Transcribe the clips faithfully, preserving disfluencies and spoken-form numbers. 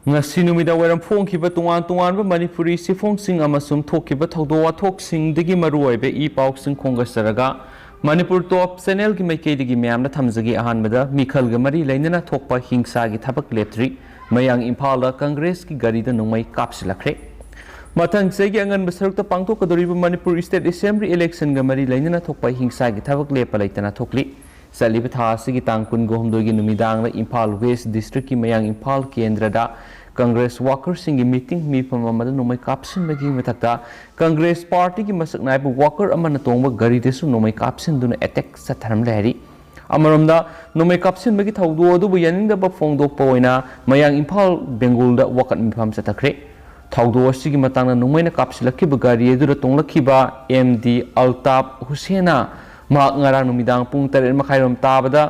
ꯉꯁꯤ ꯅꯨꯃꯤꯗꯥꯡ ꯋꯥꯏꯔꯝ ꯐꯣꯡꯈꯤꯕ ꯇꯣꯉꯥꯟ ꯇꯣꯉꯥꯟꯕ ꯃꯅꯤꯄꯨꯔꯤ ꯆꯦꯐꯣꯡꯁꯤꯡ ꯑꯃꯁꯨꯡ ꯊꯣꯛꯈꯤꯕ ꯊꯧꯗꯣꯛ ꯋꯥꯊꯣꯛꯁꯤꯡꯗꯒꯤ ꯃꯔꯨꯑꯣꯏꯕ ꯏ ꯄꯥꯎꯁꯤꯡ ꯈꯣꯝꯒꯠꯆꯔꯒ, ꯃꯅꯤꯄꯨꯔ ꯇꯣꯞ ꯆꯦꯅꯦꯜꯒꯤ ꯃꯥꯏꯀꯩꯗꯒꯤ ꯃꯌꯥꯝꯅ ꯊꯝꯖꯒꯦ꯫ ꯑꯍꯥꯟꯕꯗ, ꯃꯤꯈꯜꯒ ꯃꯔꯤ ꯂꯩꯅꯅ ꯊꯣꯛꯄ ꯍꯤꯡꯁꯥꯒꯤ ꯊꯕꯛ ꯂꯦꯞꯇ꯭ꯔꯤ꯫ ꯃꯌꯥꯡ ꯏꯝꯐꯥꯜꯗ ꯀꯪꯒ꯭ꯔꯦꯁꯀꯤ ꯒꯥꯔꯤꯗ ꯅꯣꯡꯃꯩ ꯀꯥꯞꯁꯤꯜꯂꯛꯈ꯭ꯔꯦ꯫ ꯃꯊꯪ ꯆꯍꯤꯒꯤ ꯑꯉꯟꯕ ꯁꯔꯨꯛꯇ ꯄꯥꯡꯊꯣꯛꯀꯗꯧꯔꯤꯕ ꯃꯅꯤꯄꯨꯔ ꯏꯁꯇꯦꯠ ꯑꯦꯁꯦꯝꯕ꯭ꯂꯤ ꯏꯂꯦꯛꯁꯟꯒ ꯃꯔꯤ ꯂꯩꯅꯅ ꯊꯣꯛꯄ ꯍꯤꯡꯁꯥꯒꯤ ꯊꯕꯛ ꯂꯦꯞꯄ ꯂꯩꯇꯅ ꯊꯣꯛꯂꯤ꯫ ꯆꯠꯂꯤꯕ ꯊꯥ ꯑꯁꯤꯒꯤ ꯇꯥꯡ ꯀꯨꯟꯒ ꯍꯨꯝꯗꯣꯏꯒꯤ ꯅꯨꯃꯤꯗꯥꯡꯗ ꯏꯝꯐꯥꯜ ꯋꯦꯁ ꯗꯤꯁꯇ꯭ꯔꯤꯛꯀꯤ ꯃꯌꯥꯡ ꯏꯝꯐꯥꯜ ꯀꯦꯟꯗ꯭ꯔꯗ ꯀꯪꯒ꯭ꯔꯦꯁ ꯋꯥꯀꯔꯁꯤꯡꯒꯤ ꯃꯤꯇꯤꯡ ꯃꯤꯐꯝ ꯑꯃꯗ ꯅꯣꯡꯃꯩ ꯀꯥꯞꯁꯤꯟꯕꯒꯤ ꯃꯊꯛꯇ, ꯀꯪꯒ꯭ꯔꯦꯁ ꯄꯥꯔꯇꯤꯒꯤ ꯃꯁꯛ ꯅꯥꯏꯕ ꯋꯥꯀꯔ ꯑꯃꯅ ꯇꯣꯡꯕ ꯒꯥꯔꯤꯗꯁꯨ ꯅꯣꯡꯃꯩ ꯀꯥꯞꯁꯤꯟꯗꯨꯅ ꯑꯦꯇꯦꯛ ꯆꯠꯊꯔꯝꯂꯦ ꯍꯥꯏꯔꯤ꯫ ꯑꯃꯔꯣꯝꯗ, ꯅꯣꯡꯃꯩ ꯀꯥꯞꯁꯤꯟꯕꯒꯤ ꯊꯧꯗꯣꯛ ꯑꯗꯨꯕꯨ ꯌꯥꯅꯤꯡꯗꯕ ꯐꯣꯡꯗꯣꯛꯄ ꯑꯣꯏꯅ ꯃꯌꯥꯡ ꯏꯝꯐꯥꯜ ꯕꯦꯡꯒꯨꯜꯗ ꯋꯥꯀꯠ ꯃꯤꯐꯝ ꯆꯠꯊꯈ꯭ꯔꯦ꯫ ꯊꯧꯗꯣꯛ ꯑꯁꯤꯒꯤ ꯃꯇꯥꯡꯗ ꯅꯣꯡꯃꯩꯅ ꯀꯥꯞꯁꯤꯜꯂꯛꯈꯤꯕ ꯒꯥꯔꯤ ꯑꯗꯨꯗ ꯇꯣꯡꯂꯛꯈꯤꯕ ꯑꯦꯝ ꯗꯤ ꯑꯜꯇꯥꯞ ꯍꯨꯁꯦꯟꯅ ꯃꯍꯥꯛ ꯉꯔꯥꯡ ꯅꯨꯃꯤꯗꯥꯡ ꯄꯨꯡ ꯇꯔꯦꯠ ꯃꯈꯥꯏꯔꯣꯝ ꯇꯥꯕꯗ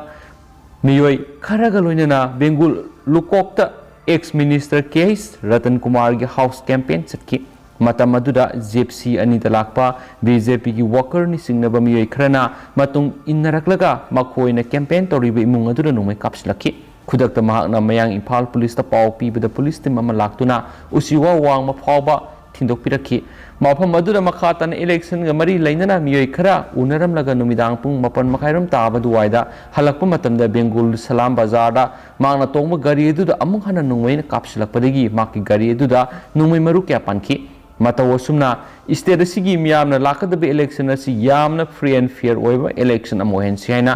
ꯃꯤꯑꯣꯏ ꯈꯔꯒ ꯂꯣꯏꯅꯅ ꯕꯦꯡꯒꯨꯜ ꯂꯨꯀꯣꯛꯇ ꯑꯦꯛꯁ ꯃꯤꯅꯤꯁꯇꯔ ꯀꯦ ꯑꯩꯆ ꯔꯇꯟ ꯀꯨꯃꯥꯔꯒꯤ ꯍꯥꯎꯁ ꯀꯦꯝꯄꯦꯟ ꯆꯠꯈꯤ꯫ ꯃꯇꯝ ꯑꯗꯨꯗ ꯖꯤꯞꯁꯤ ꯑꯅꯤꯗ ꯂꯥꯛꯄ ꯕꯤ ꯖꯦ ꯄꯤꯒꯤ ꯋꯥꯀꯔꯅꯤ ꯆꯤꯡꯅꯕ ꯃꯤꯑꯣꯏ ꯈꯔꯅ ꯃꯇꯨꯡ ꯏꯟꯅꯔꯛꯂꯒ ꯃꯈꯣꯏꯅ ꯀꯦꯝꯄꯦꯟ ꯇꯧꯔꯤꯕ ꯏꯃꯨꯡ ꯑꯗꯨꯗ ꯅꯣꯡꯃꯩ ꯀꯥꯞꯁꯤꯜꯂꯛꯈꯤ꯫ ꯈꯨꯗꯛꯇ ꯃꯍꯥꯛꯅ ꯃꯌꯥꯡ ꯏꯝꯐꯥꯜ ꯄꯨꯂꯤꯁꯇ ꯄꯥꯎ ꯄꯤꯕꯗ ꯄꯨꯂꯤꯁ ꯇꯤꯝ ꯑꯃ ꯂꯥꯛꯇꯨꯅ ꯎꯆꯤꯋꯥ ꯋꯥꯡꯃ ꯐꯥꯎꯕ ꯊꯤꯟꯗꯣꯛꯄꯤꯔꯛꯈꯤ꯫ ꯃꯐꯝ ꯑꯗꯨꯗ ꯃꯈꯥ ꯇꯥꯅ ꯏꯂꯦꯛꯁꯟꯒ ꯃꯔꯤ ꯂꯩꯅꯅ ꯃꯤꯑꯣꯏ ꯈꯔ ꯎꯅꯔꯝꯂꯒ ꯅꯨꯃꯤꯗꯥꯡ ꯄꯨꯡ ꯃꯥꯄꯟ ꯃꯈꯥꯏꯔꯣꯝ ꯇꯥꯕ ꯑꯗꯨꯋꯥꯏꯗ ꯍꯜꯂꯛꯄ ꯃꯇꯝꯗ ꯕꯦꯡꯒꯨꯜ ꯁꯂꯥꯝ ꯕꯖꯥꯔꯗ ꯃꯍꯥꯛꯅ ꯇꯣꯡꯕ ꯒꯥꯔꯤ ꯑꯗꯨꯗ ꯑꯃꯨꯛ ꯍꯟꯅ ꯅꯣꯡꯃꯩꯅ ꯀꯥꯞꯁꯤꯜꯂꯛꯄꯗꯒꯤ ꯃꯍꯥꯛꯀꯤ ꯒꯥꯔꯤ ꯑꯗꯨꯗ ꯅꯣꯡꯃꯩ ꯃꯔꯨ ꯀꯌꯥ ꯄꯥꯟꯈꯤ꯫ ꯃꯇꯧ ꯑꯁꯨꯝꯅ ꯏꯁꯇꯦꯠ ꯑꯁꯤꯒꯤ ꯃꯤꯌꯥꯝꯅ ꯂꯥꯛꯀꯗꯕ ꯏꯂꯦꯛꯁꯟ ꯑꯁꯤ ꯌꯥꯝꯅ ꯐ꯭ꯔꯤ ꯑꯦꯟ ꯐꯤꯌꯔ ꯑꯣꯏꯕ ꯏꯂꯦꯛꯁꯟ ꯑꯃ ꯑꯣꯏꯍꯟꯁꯤ ꯍꯥꯏꯅ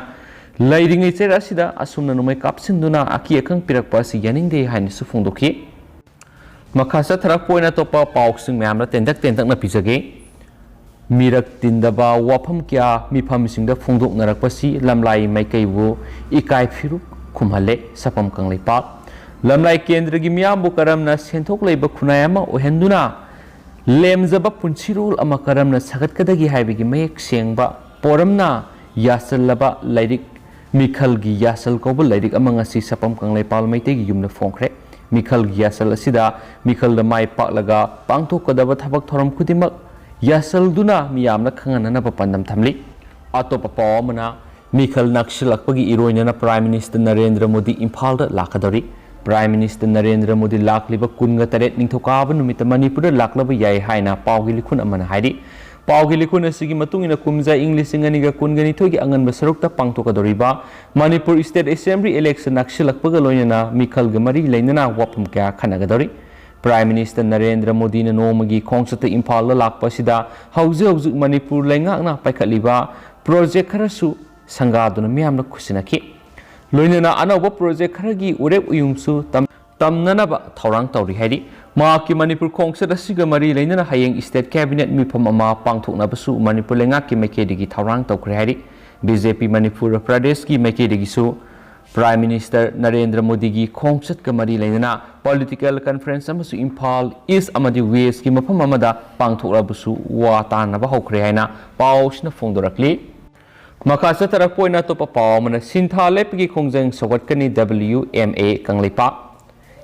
ꯂꯩꯔꯤꯉꯩ ꯆꯩꯔꯛ ꯑꯁꯤꯗ ꯑꯁꯨꯝꯅ ꯅꯣꯡꯃꯩ ꯀꯥꯞꯁꯤꯟꯗꯨꯅ ꯑꯀꯤ ꯑꯈꯪ ꯄꯤꯔꯛꯄ ꯑꯁꯤ ꯌꯥꯅꯤꯡꯗꯦ ꯍꯥꯏꯅꯁꯨ ꯐꯣꯡꯗꯣꯛꯈꯤ꯫ ꯃꯈꯥ ꯆꯠꯊꯔꯛꯄ ꯑꯣꯏꯅ ꯑꯇꯣꯞꯄ ꯄꯥꯎꯁꯤꯡ ꯃꯌꯥꯝꯗ ꯇꯦꯟꯇꯛ ꯇꯦꯟꯇꯛꯅ ꯄꯤꯖꯒꯦ꯫ ꯃꯤꯔꯛ ꯇꯤꯟꯗꯕ ꯋꯥꯐꯝ ꯀꯌꯥ ꯃꯤꯐꯝꯁꯤꯡꯗ ꯐꯣꯡꯗꯣꯛꯅꯔꯛꯄꯁꯤ ꯂꯝꯂꯥꯏ ꯃꯥꯏꯀꯩꯕꯨ ꯏꯀꯥꯏ ꯐꯤꯔꯨꯛ ꯈꯨꯝꯍꯜꯂꯦ꯫ ꯁꯄꯝ ꯀꯪꯂꯩꯄꯥꯛ꯫ ꯂꯝꯂꯥꯏ ꯀꯦꯟꯗ꯭ꯔꯒꯤ ꯃꯤꯌꯥꯝꯕꯨ ꯀꯔꯝꯅ ꯁꯦꯟꯊꯣꯛ ꯂꯩꯕ ꯈꯨꯟꯅꯥꯏ ꯑꯃ ꯑꯣꯏꯍꯟꯗꯨꯅ ꯂꯦꯝꯖꯕ ꯄꯨꯟꯁꯤꯔꯣꯜ ꯑꯃ ꯀꯔꯝꯅ ꯁꯥꯒꯠꯀꯗꯒꯦ ꯍꯥꯏꯕꯒꯤ ꯃꯌꯦꯛ ꯁꯦꯡꯕ ꯄꯣꯔꯝꯅ ꯌꯥꯁꯜꯂꯕ ꯂꯥꯏꯔꯤꯛ ꯃꯤꯈꯜꯒꯤ ꯌꯥꯁꯜ ꯀꯧꯕ ꯂꯥꯏꯔꯤꯛ ꯑꯃ ꯉꯁꯤ ꯁꯄꯝ ꯀꯪꯂꯩꯄꯥꯜ ꯃꯩꯇꯩꯒꯤ ꯌꯨꯝꯗ ꯐꯣꯡꯈ꯭ꯔꯦ꯫ ꯃꯤꯈꯜꯒꯤ ꯌꯥꯁꯜ ꯑꯁꯤꯗ ꯃꯤꯈꯜꯗ ꯃꯥꯏ ꯄꯥꯛꯂꯒ ꯄꯥꯡꯊꯣꯛꯀꯗꯕ ꯊꯕꯛ ꯊꯧꯔꯝ ꯈꯨꯗꯤꯡꯃꯛ ꯌꯥꯁꯜꯗꯨꯅ ꯃꯤꯌꯥꯝꯅ ꯈꯪꯍꯟꯅꯅꯕ ꯄꯥꯟꯗꯝ ꯊꯝꯂꯤ꯫ ꯑꯇꯣꯞꯄ ꯄꯥꯎ ꯑꯃꯅ, ꯃꯤꯈꯜ ꯅꯛꯁꯤꯜꯂꯛꯄꯒꯤ ꯏꯔꯣꯏꯅꯅ ꯄ꯭ꯔꯥꯏꯝ ꯃꯤꯅꯤꯁꯇꯔ ꯅꯔꯦꯟꯗ꯭ꯔ ꯃꯣꯗꯤ ꯏꯝꯐꯥꯜꯗ ꯂꯥꯛꯀꯗꯧꯔꯤ꯫ Prime Minister ꯅꯔꯦꯟꯗ꯭ꯔ ꯃꯣꯗꯤ ꯂꯥꯛꯂꯤꯕ ꯀꯨꯟꯒ ꯇꯔꯦꯠ ꯅꯤꯡꯊꯧꯀꯥꯕ ꯅꯨꯃꯤꯠꯇ ꯃꯅꯤꯄꯨꯔꯗ ꯂꯥꯛꯂꯕ ꯌꯥꯏ ꯍꯥꯏꯅ ꯄꯥꯎꯒꯤ ꯂꯤꯈꯨꯟ ꯑꯃꯅ ꯍꯥꯏꯔꯤ꯫ ꯄꯥꯎꯒꯤ ꯂꯤꯈꯨꯟ ꯑꯁꯤꯒꯤ ꯃꯇꯨꯡ ꯏꯟꯅ ꯀꯨꯝꯖꯥ ꯏꯪ ꯂꯤꯁꯤꯡ ꯑꯅꯤꯒ ꯀꯨꯟꯒ ꯅꯤꯊꯣꯏꯒꯤ ꯑꯉꯟꯕ ꯁꯔꯨꯛꯇ ꯄꯥꯡꯊꯣꯛꯀꯗꯧꯔꯤꯕ ꯃꯅꯤꯄꯨꯔ State Assembly election ꯅꯛꯁꯤꯜꯂꯛꯄꯒ ꯂꯣꯏꯅꯅ ꯃꯤꯈꯜꯒ ꯃꯔꯤ ꯂꯩꯅꯅ ꯋꯥꯐꯝ ꯀꯌꯥ ꯈꯟꯅꯒꯗꯧꯔꯤ꯫ Prime Minister ꯅꯔꯦꯟꯗ꯭ꯔ ꯃꯣꯗꯤꯅ ꯅꯣꯡꯃꯒꯤ ꯈꯣꯡꯆꯠꯇ ꯏꯝꯐꯥꯜꯗ ꯂꯥꯛꯄ ꯑꯁꯤꯗ ꯍꯧꯖꯤꯛ ꯍꯧꯖꯤꯛ ꯃꯅꯤꯄꯨꯔ ꯂꯩꯉꯥꯛꯅ ꯄꯥꯏꯈꯠꯂꯤꯕ project ꯈꯔꯁꯨ ꯁꯪꯒꯥꯗꯨꯅ ꯃꯤꯌꯥꯝꯅ ꯈꯨꯠꯁꯤꯟꯅꯈꯤ꯫ ꯂꯣꯏꯅꯅ ꯑꯅꯧꯕ project ꯈꯔꯒꯤ ꯎꯔꯦꯞ ꯎꯌꯨꯡꯁꯨ ꯇꯝ-, ꯇꯝꯅꯅꯕ ꯊꯧꯔꯥꯡ ꯇꯧꯔꯤ ꯍꯥꯏꯔꯤ꯫ ꯃꯍꯥꯛꯀꯤ ꯃꯅꯤꯄꯨꯔ ꯈꯣꯡꯆꯠ ꯑꯁꯤꯒ ꯃꯔꯤ ꯂꯩꯅꯅ ꯍꯌꯦꯡ State Cabinet ꯃꯤꯐꯝ ꯑꯃ ꯄꯥꯡꯊꯣꯛꯅꯕꯁꯨ ꯃꯅꯤꯄꯨꯔ ꯂꯩꯉꯥꯛꯀꯤ ꯃꯥꯏꯀꯩꯗꯒꯤ ꯊꯧꯔꯥꯡ ꯇꯧꯈ꯭ꯔꯦ ꯍꯥꯏꯔꯤ꯫ ꯕꯤ ꯖꯦ ꯄꯤ ꯃꯅꯤꯄꯨꯔ ꯄ꯭ꯔꯗꯦꯁꯀꯤ ꯃꯥꯏꯀꯩꯗꯒꯤꯁꯨ Prime Minister ꯅꯔꯦꯟꯗ꯭ꯔ ꯃꯣꯗꯤꯒꯤ ꯈꯣꯡꯆꯠꯀ ꯃꯔꯤ ꯂꯩꯅꯅ political conference ꯑꯃꯁꯨ ꯏꯝꯐꯥꯜ East ꯑꯃꯗꯤ West ꯀꯤ ꯃꯐꯝ ꯑꯃꯗ ꯄꯥꯡꯊꯣꯛꯂꯕꯁꯨ ꯋꯥ ꯇꯥꯅꯕ ꯍꯧꯈ꯭ꯔꯦ ꯍꯥꯏꯅ ꯄꯥꯎꯁꯤꯅ ꯐꯣꯡꯗꯣꯔꯛꯂꯤ꯫ ꯃꯈꯥ ꯆꯠꯊꯔꯛꯄ ꯑꯣꯏꯅ ꯑꯇꯣꯞꯄ ꯄꯥꯎ ꯑꯃꯅ, ꯁꯤꯟꯊꯥ ꯂꯦꯞꯄꯒꯤ ꯈꯣꯡꯖꯪ ꯁꯧꯒꯠꯀꯅꯤ W M A Kangleipak.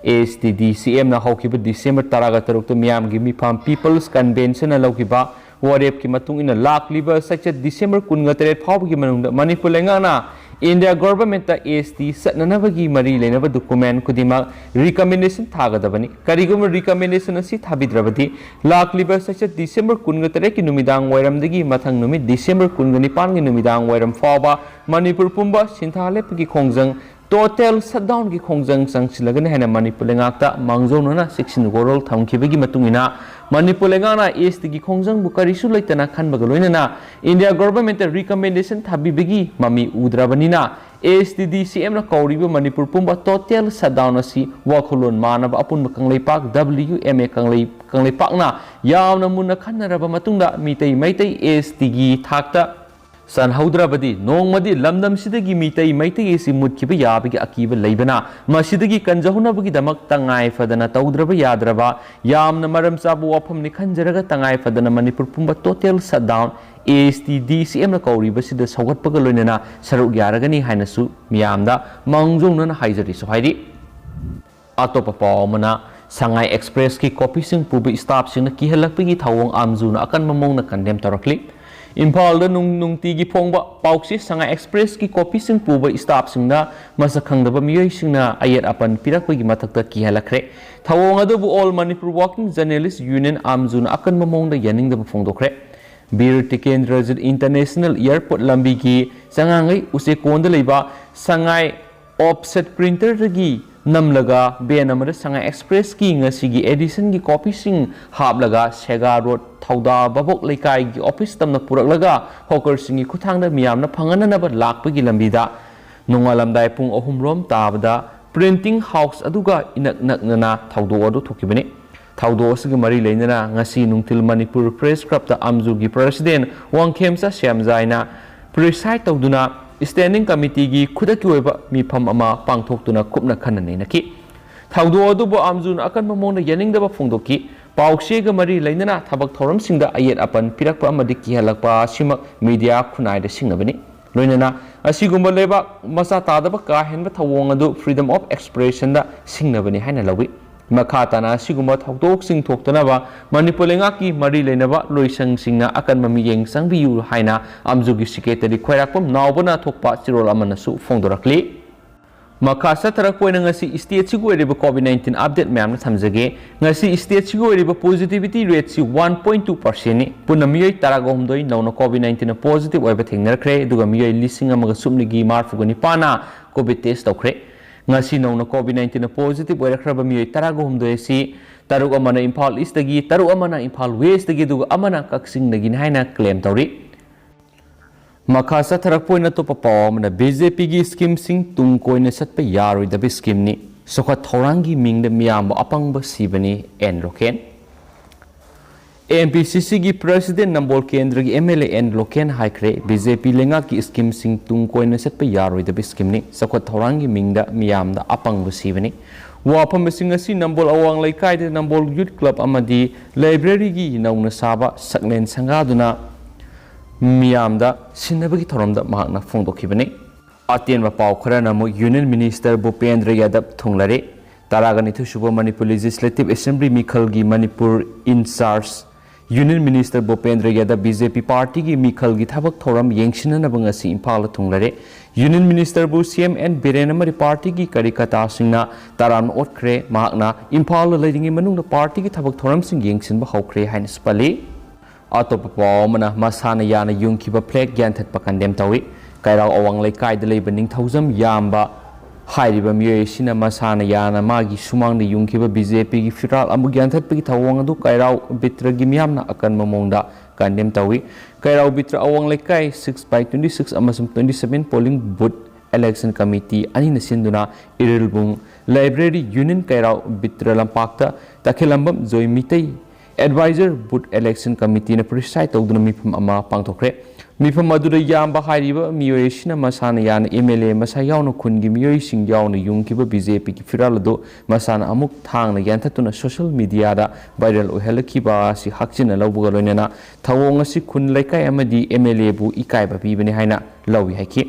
A S T D C M ꯅ ꯍꯧꯈꯤꯕ December ꯇꯔꯥꯒ ꯇꯔꯨꯛꯇ ꯃꯤꯌꯥꯝꯒꯤ ꯃꯤꯐꯝ People's Convention ꯅ ꯂꯧꯈꯤꯕ ꯋꯥꯔꯦꯞꯀꯤ ꯃꯇꯨꯡ ꯏꯟꯅ ꯂꯥꯛꯂꯤꯕ ꯆꯩꯆꯠ December ꯀꯨꯟꯒ ꯇꯔꯦꯠ ꯐꯥꯎꯕꯒꯤ ꯃꯅꯨꯡꯗ ꯃꯅꯤꯄꯨꯔ ꯂꯩꯉꯥꯛꯅ India Government ꯇ S T ꯆꯠꯅꯅꯕꯒꯤ ꯃꯔꯤ ꯂꯩꯅꯕ document ꯈꯨꯗꯤꯡꯃꯛ recommendation ꯊꯥꯒꯗꯕꯅꯤ꯫ ꯀꯔꯤꯒꯨꯝꯕ recommendation ꯑꯁꯤ ꯊꯥꯕꯤꯗ꯭ꯔꯕꯗꯤ ꯂꯥꯛꯂꯤꯕ ꯆꯩꯆꯠ December ꯀꯨꯟꯒ ꯇꯔꯦꯠꯀꯤ ꯅꯨꯃꯤꯗꯥꯡ ꯋꯥꯏꯔꯝꯗꯒꯤ ꯃꯊꯪ ꯅꯨꯃꯤꯠ December ꯀꯨꯟꯒ ꯅꯤꯄꯥꯟꯒꯤ ꯅꯨꯃꯤꯗꯥꯡ ꯋꯥꯏꯔꯝ ꯐꯥꯎꯕ ꯃꯅꯤꯄꯨꯔ ꯄꯨꯝꯕ ꯁꯤꯟꯊꯥ ꯂꯦꯞꯄꯒꯤ ꯈꯣꯡꯖꯪ, total shutdown ꯒꯤ ꯈꯣꯡꯖꯪ ꯆꯪꯁꯤꯜꯂꯒꯅꯤ ꯍꯥꯏꯅ ꯃꯅꯤꯄꯨꯔ ꯂꯩꯉꯥꯛꯇ ꯃꯥꯡꯖꯧꯅꯅ ꯆꯦꯛꯁꯤꯟ ꯋꯥꯔꯣꯜ ꯊꯝꯈꯤꯕꯒꯤ ꯃꯇꯨꯡ ꯏꯟꯅ ꯃꯅꯤꯄꯨꯔ ꯂꯩꯉꯥꯛꯅ S T ꯒꯤ ꯈꯣꯡꯖꯪꯕꯨ ꯀꯔꯤꯁꯨ ꯂꯩꯇꯅ ꯈꯟꯕꯒ ꯂꯣꯏꯅꯅ India Government ꯇ recommendation ꯊꯥꯕꯤꯕꯒꯤ ꯃꯃꯤ ꯎꯗ꯭ꯔꯕꯅꯤꯅ S T D C M ꯅ ꯀꯧꯔꯤꯕ ꯃꯅꯤꯄꯨꯔ ꯄꯨꯝꯕ total shutdown ꯑꯁꯤ ꯋꯥꯈꯜꯂꯣꯟ ꯃꯥꯟꯅꯕ ꯑꯄꯨꯟꯕ ꯀꯪꯂꯩꯄꯥꯛ W M A ꯀꯪꯂꯩ-, ꯀꯪꯂꯩꯄꯥꯛꯅ ꯌꯥꯝꯅ ꯃꯨꯟꯅ ꯈꯟꯅꯔꯕ ꯃꯇꯨꯡꯗ ꯃꯤꯇꯩ ꯃꯩꯇꯩ S T ꯒꯤ ꯊꯥꯛꯇ ꯆꯟꯍꯧꯗ꯭ꯔꯕꯗꯤ ꯅꯣꯡꯃꯗꯤ ꯂꯝꯗꯝꯁꯤꯗꯒꯤ ꯃꯤꯇꯩ ꯃꯩꯇꯩ ꯑꯁꯤ ꯃꯨꯠꯈꯤꯕ ꯌꯥꯕꯒꯤ ꯑꯀꯤꯕ ꯂꯩꯕꯅ ꯃꯁꯤꯗꯒꯤ ꯀꯟꯖꯍꯧꯅꯕꯒꯤꯗꯃꯛ ꯇꯉꯥꯏ ꯐꯗꯅ ꯇꯧꯗ꯭ꯔꯕ ꯌꯥꯗ꯭ꯔꯕ ꯌꯥꯝꯅ ꯃꯔꯝ ꯆꯥꯕ ꯋꯥꯐꯝꯅꯤ ꯈꯟꯖꯔꯒ ꯇꯉꯥꯏ ꯐꯗꯅ ꯃꯅꯤꯄꯨꯔ ꯄꯨꯝꯕ total shutdown S T D C M ꯅ ꯀꯧꯔꯤꯕꯁꯤꯗ ꯁꯧꯒꯠꯄꯒ ꯂꯣꯏꯅꯅ ꯁꯔꯨꯛ ꯌꯥꯔꯒꯅꯤ ꯍꯥꯏꯅꯁꯨ ꯃꯤꯌꯥꯝꯗ ꯃꯥꯡꯖꯧꯅꯅ ꯍꯥꯏꯖꯔꯤꯁꯨ ꯍꯥꯏꯔꯤ꯫ ꯑꯇꯣꯞꯄ ꯄꯥꯎ ꯑꯃꯅ, ꯁꯉꯥꯏ Express ꯀꯤ copy ꯁꯤꯡ ꯄꯨꯕ staff ꯁꯤꯡꯅ ꯀꯤꯍꯜꯂꯛꯄꯒꯤ ꯊꯧꯑꯣꯡ ꯑꯥꯝꯖꯨꯅ ꯑꯀꯟꯕ ꯃꯑꯣꯡꯗ condemn ꯇꯧꯔꯛꯂꯤ꯫ ꯏꯝꯐꯥꯜꯗ ꯅꯨꯡ ꯅꯨꯡꯇꯤꯒꯤ ꯐꯣꯡꯕ ꯄꯥꯎꯆꯦ ꯁꯉꯥꯏ ꯑꯦꯛꯁꯄ꯭ꯔꯦꯁꯀꯤ ꯀꯣꯄꯤꯁꯤꯡ ꯄꯨꯕ ꯁ꯭ꯇꯥꯐꯁꯤꯡꯅ ꯃꯁꯛ ꯈꯪꯗꯕ ꯃꯤꯑꯣꯏꯁꯤꯡꯅ ꯑꯌꯦꯠ ꯑꯄꯟ ꯄꯤꯔꯛꯄꯒꯤ ꯃꯊꯛꯇ ꯀꯤꯍꯜꯂꯛꯈ꯭ꯔꯦ꯫ ꯊꯧꯑꯣꯡ ꯑꯗꯨꯕꯨ all Manipur working journalists union ꯑꯥꯝꯖꯨꯅ ꯑꯀꯟꯕ ꯃꯑꯣꯡꯗ ꯌꯥꯅꯤꯡꯗꯕ ꯐꯣꯡꯗꯣꯛꯈ꯭ꯔꯦ꯫ ꯕꯤꯔ ꯇꯤꯀꯦꯟꯗ꯭ꯔꯖꯤꯠ ꯏꯟꯇꯔꯅꯦꯁꯅꯦꯜ ꯑꯦꯌꯔꯄꯣꯔꯠ ꯂꯝꯕꯤꯒꯤ ꯆꯉꯥꯡꯉꯩ ꯎꯆꯦꯛꯀꯣꯟꯗ ꯂꯩꯕ ꯁꯉꯥꯏ ꯑꯣꯐꯁꯦꯠ ꯄ꯭ꯔꯤꯟꯇꯔꯗꯒꯤ ꯅꯝꯂꯒ ꯚꯦꯟ ꯑꯃꯗ ꯁꯉꯥꯏ ꯑꯦꯛꯁꯄ꯭ꯔꯦꯁꯀꯤ ꯉꯁꯤꯒꯤ ꯑꯦꯗꯤꯁꯟꯒꯤ ꯀꯣꯄꯤꯁꯤꯡ ꯍꯥꯞꯂꯒ ꯁꯦꯒꯥ ꯔꯣꯗ ꯊꯧꯗꯥ ꯚꯥꯕꯣꯛ ꯂꯩꯀꯥꯏꯒꯤ ꯑꯣꯐꯤꯁ ꯇꯝꯅ ꯄꯨꯔꯛꯂꯒ ꯍꯣꯀꯔꯁꯤꯡꯒꯤ ꯈꯨꯠꯊꯥꯡꯗ ꯃꯤꯌꯥꯝꯅ ꯐꯪꯍꯟꯅꯅꯕ ꯂꯥꯛꯄꯒꯤ ꯂꯝꯕꯤꯗ ꯅꯣꯡꯉꯥꯜꯂꯝꯗꯥꯏ ꯄꯨꯡ ꯑꯍꯨꯝ ꯔꯣꯝ ꯇꯥꯕꯗ ꯄ꯭ꯔꯤꯟꯇꯤꯡ ꯍꯥꯎꯁ ꯑꯗꯨꯒ ꯏꯅꯛ ꯅꯛꯅꯅ ꯊꯧꯗꯣꯛ ꯑꯗꯨ ꯊꯣꯛꯈꯤꯕꯅꯤ꯫ ꯊꯧꯗꯣꯛ ꯑꯁꯤꯒ ꯃꯔꯤ ꯂꯩꯅꯅ ꯉꯁꯤ ꯅꯨꯡꯊꯤꯜ ꯃꯅꯤꯄꯨꯔ ꯄ꯭ꯔꯦꯁ ꯀ꯭ꯂꯕꯇ ꯑꯥꯝꯖꯨꯒꯤ ꯄ꯭ꯔꯁꯤꯗꯦꯟ ꯋꯥꯡꯈꯦꯝꯆꯥ ꯁ꯭ꯌꯥꯝꯖꯥꯏꯅ ꯄ꯭ꯔꯤꯁꯥꯏꯗ ꯇꯧꯗꯨꯅ ꯁ꯭ꯇꯦꯟꯗꯤꯡ ꯀꯃꯤꯇꯤꯒꯤ ꯈꯨꯗꯛꯀꯤ ꯑꯣꯏꯕ ꯃꯤꯐꯝ ꯑꯃ ꯄꯥꯡꯊꯣꯛꯇꯨꯅ ꯀꯨꯞꯅ ꯈꯟꯅ ꯅꯩꯅꯈꯤ꯫ ꯊꯧꯗꯣꯛ ꯑꯗꯨꯕꯨ ꯑꯥꯝꯖꯨꯅ ꯑꯀꯟꯕ ꯃꯑꯣꯡꯗ ꯌꯥꯅꯤꯡꯗꯕ ꯐꯣꯡꯗꯣꯛꯈꯤ꯫ ꯄꯥꯎꯆꯦꯒ ꯃꯔꯤ ꯂꯩꯅꯅ ꯊꯕꯛ ꯊꯧꯔꯝꯁꯤꯡꯗ ꯑꯌꯦꯠ ꯑꯄꯟ ꯄꯤꯔꯛꯄ ꯑꯃꯗꯤ ꯀꯤꯍꯜꯂꯛꯄ ꯑꯁꯤꯃꯛ ꯃꯤꯗꯤꯌꯥ ꯈꯨꯟꯅꯥꯏꯗ ꯁꯤꯡꯅꯕꯅꯤ꯫ ꯂꯣꯏꯅꯅ ꯑꯁꯤꯒꯨꯝꯕ ꯂꯩꯕꯥꯛ ꯃꯆꯥ ꯇꯥꯗꯕ ꯀꯥ ꯍꯦꯟꯕ ꯊꯧꯑꯣꯡ ꯑꯗꯨ ꯐ꯭ꯔꯤꯗꯝ ꯑꯣꯐ ꯑꯦꯛꯁꯄ꯭ꯔꯦꯁꯟꯗ ꯁꯤꯡꯅꯕꯅꯤ ꯍꯥꯏꯅ ꯂꯧꯏ꯫ ꯃꯈꯥ ꯇꯥꯅ ꯑꯁꯤꯒꯨꯝꯕ ꯊꯧꯗꯣꯛꯁꯤꯡ ꯊꯣꯛꯇꯅꯕ ꯃꯅꯤꯄꯨꯔ ꯂꯩꯉꯥꯛꯀꯤ ꯃꯔꯤ ꯂꯩꯅꯕ ꯂꯣꯏꯁꯪꯁꯤꯡꯅ ꯑꯀꯟꯕ ꯃꯤꯠꯌꯦꯡ ꯆꯪꯕꯤꯌꯨ ꯍꯥꯏꯅ ꯑꯥꯝꯖꯨꯒꯤ ꯁꯦꯀ꯭ꯔꯦꯇꯔꯤ ꯈ꯭ꯋꯥꯏꯔꯥꯛꯄꯝ ꯅꯥꯎꯕꯅ ꯊꯣꯛꯄ ꯆꯦꯔꯣꯜ ꯑꯃꯅꯁꯨ ꯐꯣꯡꯗꯣꯔꯛꯂꯤ꯫ ꯃꯈꯥ ꯆꯠꯊꯔꯛꯄ ꯑꯣꯏꯅ ꯉꯁꯤ ꯁ꯭ꯇꯦꯠꯁꯤꯒꯤ ꯑꯣꯏꯔꯤꯕ ꯀꯣꯚꯤꯗ ꯅꯥꯏꯟꯇꯤꯟ ꯑꯞꯗꯦꯠ ꯃꯌꯥꯝꯅ ꯊꯝꯖꯒꯦ꯫ ꯉꯁꯤ ꯁ꯭ꯇꯦꯠꯁꯤꯒꯤ ꯑꯣꯏꯔꯤꯕ ꯄꯣꯖꯤꯇꯤꯚꯤꯇꯤ ꯔꯦꯠꯁꯤ ꯋꯥꯟ ꯄꯣꯏꯟ ꯇꯨ ꯄꯥꯔꯁꯦꯟꯅꯤ꯫ ꯄꯨꯟꯅ ꯃꯤꯑꯣꯏ ꯇꯔꯥꯒ ꯍꯨꯝꯗꯣꯏ ꯅꯧꯅ ꯀꯣꯚꯤꯗ ꯅꯥꯏꯟꯇꯤꯟꯅ ꯄꯣꯖꯤꯇꯤꯚ ꯑꯣꯏꯕ ꯊꯦꯡꯅꯔꯛꯈ꯭ꯔꯦ, ꯑꯗꯨꯒ ꯃꯤꯑꯣꯏ ꯂꯤꯁꯤꯡ ꯑꯃꯒ ꯁꯨꯞꯅꯤꯒꯤ ꯃꯔꯤꯐꯨꯒ ꯅꯤꯄꯥꯟꯅ ꯀꯣꯚꯤꯗ ꯇꯦꯁ ꯇꯧꯈ꯭ꯔꯦ꯫ ꯉꯁꯤ ꯅꯧꯅ ꯀꯣꯚꯤꯗ ꯅꯥꯏꯟꯇꯤꯟꯅ ꯄꯣꯖꯤꯇꯤꯚ ꯑꯣꯏꯔꯛꯈ꯭ꯔꯕ ꯃꯤꯑꯣꯏ ꯇꯔꯥꯒ ꯍꯨꯝꯗꯣꯏ ꯑꯁꯤ ꯇꯔꯨꯛ ꯑꯃꯅ ꯏꯝꯐꯥꯜ ꯏꯁꯇꯒꯤ, ꯇꯔꯨꯛ ꯑꯃꯅ ꯏꯝꯐꯥꯜ ꯋꯦꯁꯇꯒꯤ, ꯑꯗꯨꯒ ꯑꯃꯅ ꯀꯛꯆꯤꯡꯗꯒꯤꯅꯤ ꯍꯥꯏꯅ ꯀ꯭ꯂꯦꯝ ꯇꯧꯔꯤ꯫ ꯃꯈꯥ ꯆꯠꯊꯔꯛꯄ ꯑꯣꯏꯅ ꯑꯇꯣꯞꯄ ꯄꯥꯎ ꯑꯃꯅ, ꯕꯤ ꯖꯦ ꯄꯤꯒꯤ ꯁ꯭ꯀꯤꯝꯁꯤꯡ ꯇꯨꯡ ꯀꯣꯏꯅ ꯆꯠꯄ ꯌꯥꯔꯣꯏꯗꯕ ꯁ꯭ꯀꯤꯝꯅꯤ, ꯆꯥꯎꯈꯠ ꯊꯧꯔꯥꯡꯒꯤ ꯃꯤꯡꯗ ꯃꯤꯌꯥꯝꯕ ꯑꯄꯪꯕ ꯁꯤꯕꯅꯤ, N Loken. A M P ꯁꯤ ꯁꯤꯒꯤ ꯄ꯭ꯔꯁꯤꯗꯦꯟ ꯅꯝꯕꯣꯜ ꯀꯦꯟꯗ꯭ꯔꯒꯤ M L A N Loken ꯍꯥꯏꯈ꯭ꯔꯦ, ꯕꯤ ꯖꯦ ꯄꯤ ꯂꯩꯉꯥꯛꯀꯤ ꯁ꯭ꯀꯤꯝꯁꯤꯡ ꯇꯨꯡ ꯀꯣꯏꯅ ꯆꯠꯄ ꯌꯥꯔꯣꯏꯗꯕ ꯁ꯭ꯀꯤꯝꯅꯤ, ꯆꯥꯎꯈꯠ ꯊꯧꯔꯥꯡꯒꯤ ꯃꯤꯡꯗ ꯃꯤꯌꯥꯝꯗ ꯑꯄꯪꯕ ꯁꯤꯕꯅꯤ꯫ ꯋꯥꯐꯝꯁꯤꯡ ꯑꯁꯤ ꯅꯝꯕꯣꯜ ꯑꯋꯥꯡ ꯂꯩꯀꯥꯏꯗ ꯅꯝꯕꯣꯜ ꯌꯨꯠ ꯀ꯭ꯂꯕ ꯑꯃꯗꯤ ꯂꯥꯏꯕ꯭ꯔꯦꯔꯤꯒꯤ ꯅꯧꯅ ꯁꯥꯕ ꯁꯛꯂꯦꯟ ꯁꯪꯒꯥꯗꯨꯅ ꯃꯤꯌꯥꯝꯗ ꯁꯤꯟꯅꯕꯒꯤ ꯊꯧꯔꯝꯗ ꯃꯍꯥꯛꯅ ꯐꯣꯡꯗꯣꯛꯈꯤꯕꯅꯤ꯫ ꯑꯇꯦꯟꯕ ꯄꯥꯎ ꯈꯔꯅ ꯑꯃꯨꯛ ꯌꯨꯅꯤꯌꯟ ꯃꯤꯅꯤꯁꯇꯔ ꯚꯨꯄꯦꯟꯗ꯭ꯔ ꯌꯥꯗꯕ ꯊꯨꯡꯂꯔꯦ꯫ ꯇꯔꯥꯒ ꯅꯤꯊꯣꯏ ꯁꯨꯕ ꯃꯅꯤꯄꯨꯔ ꯂꯦꯖꯤꯁꯂꯦꯇꯤꯚ ꯑꯦꯁꯦꯝꯕ꯭ꯂꯤ ꯃꯤꯈꯜꯒꯤ ꯃꯅꯤꯄꯨꯔ ꯏꯟꯆꯥꯔꯖ Union Minister ꯚꯨꯄꯦꯟꯗ꯭ꯔ ꯌꯥꯗꯕ ꯕꯤ ꯖꯦ ꯄꯤ ꯄꯥꯔꯇꯤꯒꯤ ꯃꯤꯈꯜꯒꯤ ꯊꯕꯛ ꯊꯧꯔꯝ ꯌꯦꯡꯁꯤꯟꯅꯅꯕ ꯉꯁꯤ ꯏꯝꯐꯥꯜꯗ ꯊꯨꯡꯂꯔꯦ꯫ Union Minister ꯕꯨ ꯁꯤ ꯑꯦꯝ ꯑꯦꯟ ꯕꯤꯔꯦꯟ ꯑꯃꯗꯤ ꯄꯥꯔꯇꯤꯒꯤ ꯀꯥꯔꯌꯀꯔꯇꯥꯁꯤꯡꯅ ꯇꯔꯥꯝꯅ ꯑꯣꯠꯈ꯭ꯔꯦ꯫ ꯃꯍꯥꯛꯅ ꯏꯝꯐꯥꯜꯗ ꯂꯩꯔꯤꯉꯩ ꯃꯅꯨꯡꯗ ꯄꯥꯔꯇꯤꯒꯤ ꯊꯕꯛ ꯊꯧꯔꯝꯁꯤꯡ ꯌꯦꯡꯁꯤꯟꯕ ꯍꯧꯈ꯭ꯔꯦ ꯍꯥꯏꯅꯁꯨ ꯄꯜꯂꯤ꯫ ꯑꯇꯣꯞꯄ ꯄꯥꯎ ꯑꯃꯅ, ꯃꯁꯥꯅ ꯌꯥꯅ ꯌꯨꯡꯈꯤꯕ flag ꯌꯥꯟꯊꯠꯄ condemn ꯇꯧꯏ꯫ ꯀꯩꯔꯥꯎ ꯑꯋꯥꯡ ꯂꯩꯀꯥꯏꯗ ꯂꯩꯕ ꯅꯤꯡꯊꯧꯖꯝ ꯌꯥꯝꯕ ꯍꯥꯏꯔꯤꯕ ꯃꯤꯑꯣꯏ ꯑꯁꯤꯅ ꯃꯁꯥꯅ ꯌꯥꯅ ꯃꯥꯒꯤ ꯁꯨꯃꯥꯡꯗ ꯌꯨꯡꯈꯤꯕ ꯕꯤ ꯖꯦ ꯄꯤꯒꯤ ꯐꯤꯔꯥꯜ ꯑꯃꯨꯛ ꯌꯥꯟꯊꯠꯄꯒꯤ ꯊꯧꯑꯣꯡ ꯑꯗꯨ ꯀꯩꯔꯥꯎ ꯕꯤꯇ꯭ꯔꯒꯤ ꯃꯤꯌꯥꯝꯅ ꯑꯀꯟꯕ ꯃꯑꯣꯡꯗ condemn ꯇꯧꯏ꯫ ꯀꯩꯔꯥꯎ ꯕꯤꯇ꯭ꯔ ꯑꯋꯥꯡ ꯂꯩꯀꯥꯏ six by twenty six ꯑꯃꯁꯨꯡ twenty seven polling booth election committee ꯑꯅꯤꯅ ꯁꯤꯟꯗꯨꯅ ꯏꯔꯤꯜꯕꯨꯡ library, Union ꯀꯩꯔꯥꯎ ꯕꯤꯇ꯭ꯔ ꯂꯝꯄꯥꯛꯇ ꯇꯈꯦꯂꯝꯕꯝ ꯖꯣꯏ Meitei advisor booth election committeeꯅ preside ꯇꯧꯗꯨꯅ ꯃꯤꯐꯝ ꯑꯃ ꯄꯥꯡꯊꯣꯛꯈ꯭ꯔꯦ꯫ ꯃꯤꯐꯝ ꯑꯗꯨꯗ ꯌꯥꯝꯕ ꯍꯥꯏꯔꯤꯕ ꯃꯤꯑꯣꯏ ꯑꯁꯤꯅ ꯃꯁꯥꯅ ꯌꯥꯅ ꯑꯦꯝ ꯑꯦꯜ ꯑꯦ ꯃꯁꯥ ꯌꯥꯎꯅ ꯈꯨꯟꯒꯤ ꯃꯤꯑꯣꯏꯁꯤꯡ ꯌꯥꯎꯅ ꯌꯨꯡꯈꯤꯕ ꯕꯤ ꯖꯦ ꯄꯤꯒꯤ ꯐꯤꯔꯥꯜ ꯑꯗꯨ ꯃꯁꯥꯅ ꯑꯃꯨꯛ ꯊꯥꯡꯅ ꯌꯥꯟꯊꯠꯇꯨꯅ social mediaꯗ viral ꯑꯣꯏꯍꯜꯂꯛꯈꯤꯕ ꯑꯁꯤ ꯍꯛꯆꯤꯟꯅ ꯂꯧꯕꯒ ꯂꯣꯏꯅꯅ ꯊꯧꯑꯣꯡ ꯑꯁꯤ ꯈꯨꯟ, ꯂꯩꯀꯥꯏ ꯑꯃꯗꯤ ꯑꯦꯝ ꯑꯦꯜ ꯑꯦꯕꯨ ꯏꯀꯥꯏꯕ ꯄꯤꯕꯅꯤ ꯍꯥꯏꯅ ꯂꯧꯏ ꯍꯥꯏꯈꯤ꯫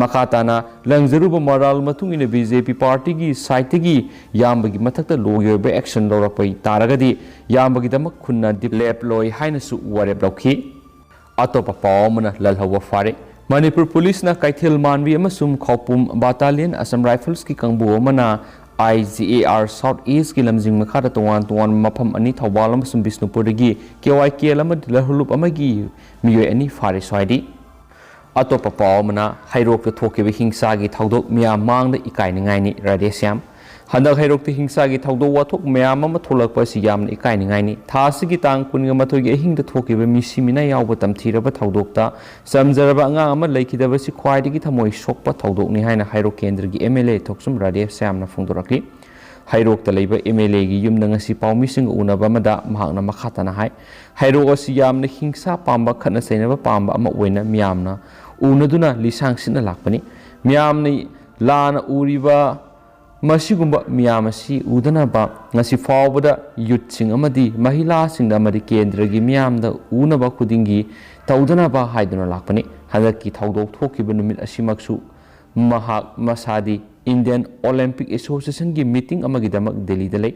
ꯃꯈꯥ ꯇꯥꯅ ꯂꯪꯖꯔꯨꯕ ꯃꯔꯥꯜ ꯃꯇꯨꯡ ꯏꯟꯅ ꯕꯤ ꯖꯦ ꯄꯤ ꯄꯥꯔꯇꯤꯒꯤ ꯁꯥꯏꯠꯇꯒꯤ ꯌꯥꯝꯕꯒꯤ ꯃꯊꯛꯇ ꯂꯣꯒꯤ ꯑꯣꯏꯕ action ꯂꯧꯔꯛꯄ ꯇꯥꯔꯒꯗꯤ ꯌꯥꯝꯕꯒꯤꯗꯃꯛ ꯈꯨꯟꯅ ꯗꯤꯞ ꯂꯦꯞꯂꯣꯏ ꯍꯥꯏꯅꯁꯨ ꯋꯥꯔꯦꯞ ꯂꯧꯈꯤ꯫ ꯑꯇꯣꯞꯄ ꯄꯥꯎ ꯑꯃꯅ, ꯂꯜꯍꯧꯕ ꯐꯥꯔꯦ꯫ ꯃꯅꯤꯄꯨꯔ ꯄꯨꯂꯤꯁꯅ ꯀꯩꯊꯦꯜ ꯃꯥꯟꯕꯤ ꯑꯃꯁꯨꯡ ꯈꯧꯄꯨꯝ battalion Assam Riflesꯀꯤ ꯀꯥꯡꯕꯨ ꯑꯃꯅ I G A R South Eastꯀꯤ ꯂꯝꯖꯤꯡ ꯃꯈꯥꯗ ꯇꯣꯉꯥꯟ ꯇꯣꯉꯥꯟꯕ ꯃꯐꯝ ꯑꯅꯤ, ꯊꯧꯕꯥꯜ ꯑꯃꯁꯨꯡ ꯕꯤꯁꯅꯨꯄꯨꯔꯗꯒꯤ K Y K L ꯑꯃꯗꯤ ꯂꯜꯍꯧꯂꯨꯞ ꯑꯃꯒꯤ ꯃꯤꯑꯣꯏ ꯑꯅꯤ ꯐꯥꯔꯦꯁꯨ ꯍꯥꯏꯔꯤ꯫ ꯑꯇꯣꯞꯄ ꯄꯥꯎ ꯑꯃꯅ, ꯍꯩꯔꯣꯛꯇ ꯊꯣꯛꯈꯤꯕ ꯍꯤꯡꯁꯥꯒꯤ ꯊꯧꯗꯣꯛ ꯃꯤꯌꯥꯝ ꯃꯥꯡꯗ ꯏꯀꯥꯏꯅꯤꯡꯉꯥꯏꯅꯤ, ꯔꯥꯙꯦꯁ꯭ꯌꯥꯝ꯫ ꯍꯟꯗꯛ ꯍꯩꯔꯣꯛꯇ ꯍꯤꯡꯁꯥꯒꯤ ꯊꯧꯗꯣꯛ ꯋꯥꯊꯣꯛ ꯃꯌꯥꯝ ꯑꯃ ꯊꯣꯛꯂꯛꯄ ꯑꯁꯤ ꯌꯥꯝꯅ ꯏꯀꯥꯏꯅꯤꯡꯉꯥꯏꯅꯤ꯫ ꯊꯥ ꯑꯁꯤꯒꯤ ꯇꯥꯡ ꯀꯨꯟꯒ ꯃꯥꯊꯣꯏꯒꯤ ꯑꯍꯤꯡꯗ ꯊꯣꯛꯈꯤꯕ ꯃꯤꯁꯤ ꯃꯤꯅꯥ ꯌꯥꯎꯕ ꯇꯝꯊꯤꯔꯕ ꯊꯧꯗꯣꯛꯇ ꯆꯝꯖꯔꯕ ꯑꯉꯥꯡ ꯑꯃ ꯂꯩꯈꯤꯗꯕꯁꯤ ꯈ꯭ꯋꯥꯏꯗꯒꯤ ꯊꯃꯣꯏ ꯁꯣꯛꯄ ꯊꯧꯗꯣꯛꯅꯤ ꯍꯥꯏꯅ ꯍꯩꯔꯣꯛ ꯀꯦꯟꯗ꯭ꯔꯒꯤ M L A ꯊꯣꯛꯆꯨꯝ ꯔꯥꯙꯦꯁ꯭ꯌꯥꯝꯅ ꯐꯣꯡꯗꯣꯔꯛꯂꯤ꯫ ꯍꯩꯔꯣꯛꯇ ꯂꯩꯕ M L Aꯒꯤ ꯌꯨꯝꯗ ꯉꯁꯤ ꯄꯥꯎꯃꯤꯁꯤꯡꯒ ꯎꯅꯕ ꯑꯃꯗ ꯃꯍꯥꯛꯅ ꯃꯈꯥ ꯇꯥꯅ ꯍꯥꯏ, ꯍꯩꯔꯣꯛ ꯑꯁꯤ ꯌꯥꯝꯅ ꯍꯤꯡꯁꯥ ꯄꯥꯝꯕ, ꯈꯠꯅ ꯆꯩꯅꯕ ꯄꯥꯝꯕ ꯑꯃ ꯑꯣꯏꯅ ꯃꯤꯌꯥꯝꯅ ꯎꯅꯗꯨꯅ ꯂꯤꯁꯥꯡ ꯁꯤꯠꯅ ꯂꯥꯛꯄꯅꯤ꯫ ꯃꯤꯌꯥꯝꯅ ꯂꯥꯟꯅ ꯎꯔꯤꯕ ꯃꯁꯤꯒꯨꯝꯕ ꯃꯤꯌꯥꯝ ꯑꯁꯤ ꯎꯗꯅꯕ ꯉꯁꯤ ꯐꯥꯎꯕꯗ youthꯁꯤꯡ ꯑꯃꯗꯤ ꯃꯍꯤꯂꯥꯁꯤꯡꯗ ꯑꯃꯗꯤ ꯀꯦꯟꯗ꯭ꯔꯒꯤ ꯃꯤꯌꯥꯝꯗ ꯎꯅꯕ ꯈꯨꯗꯤꯡꯒꯤ ꯇꯧꯗꯅꯕ ꯍꯥꯏꯗꯨꯅ ꯂꯥꯛꯄꯅꯤ꯫ ꯍꯟꯗꯛꯀꯤ ꯊꯧꯗꯣꯛ ꯊꯣꯛꯈꯤꯕ ꯅꯨꯃꯤꯠ ꯑꯁꯤꯃꯛꯁꯨ ꯃꯍꯥꯛ ꯃꯁꯥꯗꯤ Indian Olympic Associationꯒꯤ meeting ꯑꯃꯒꯤꯗꯃꯛ ꯗꯦꯜꯂꯤꯗ ꯂꯩ꯫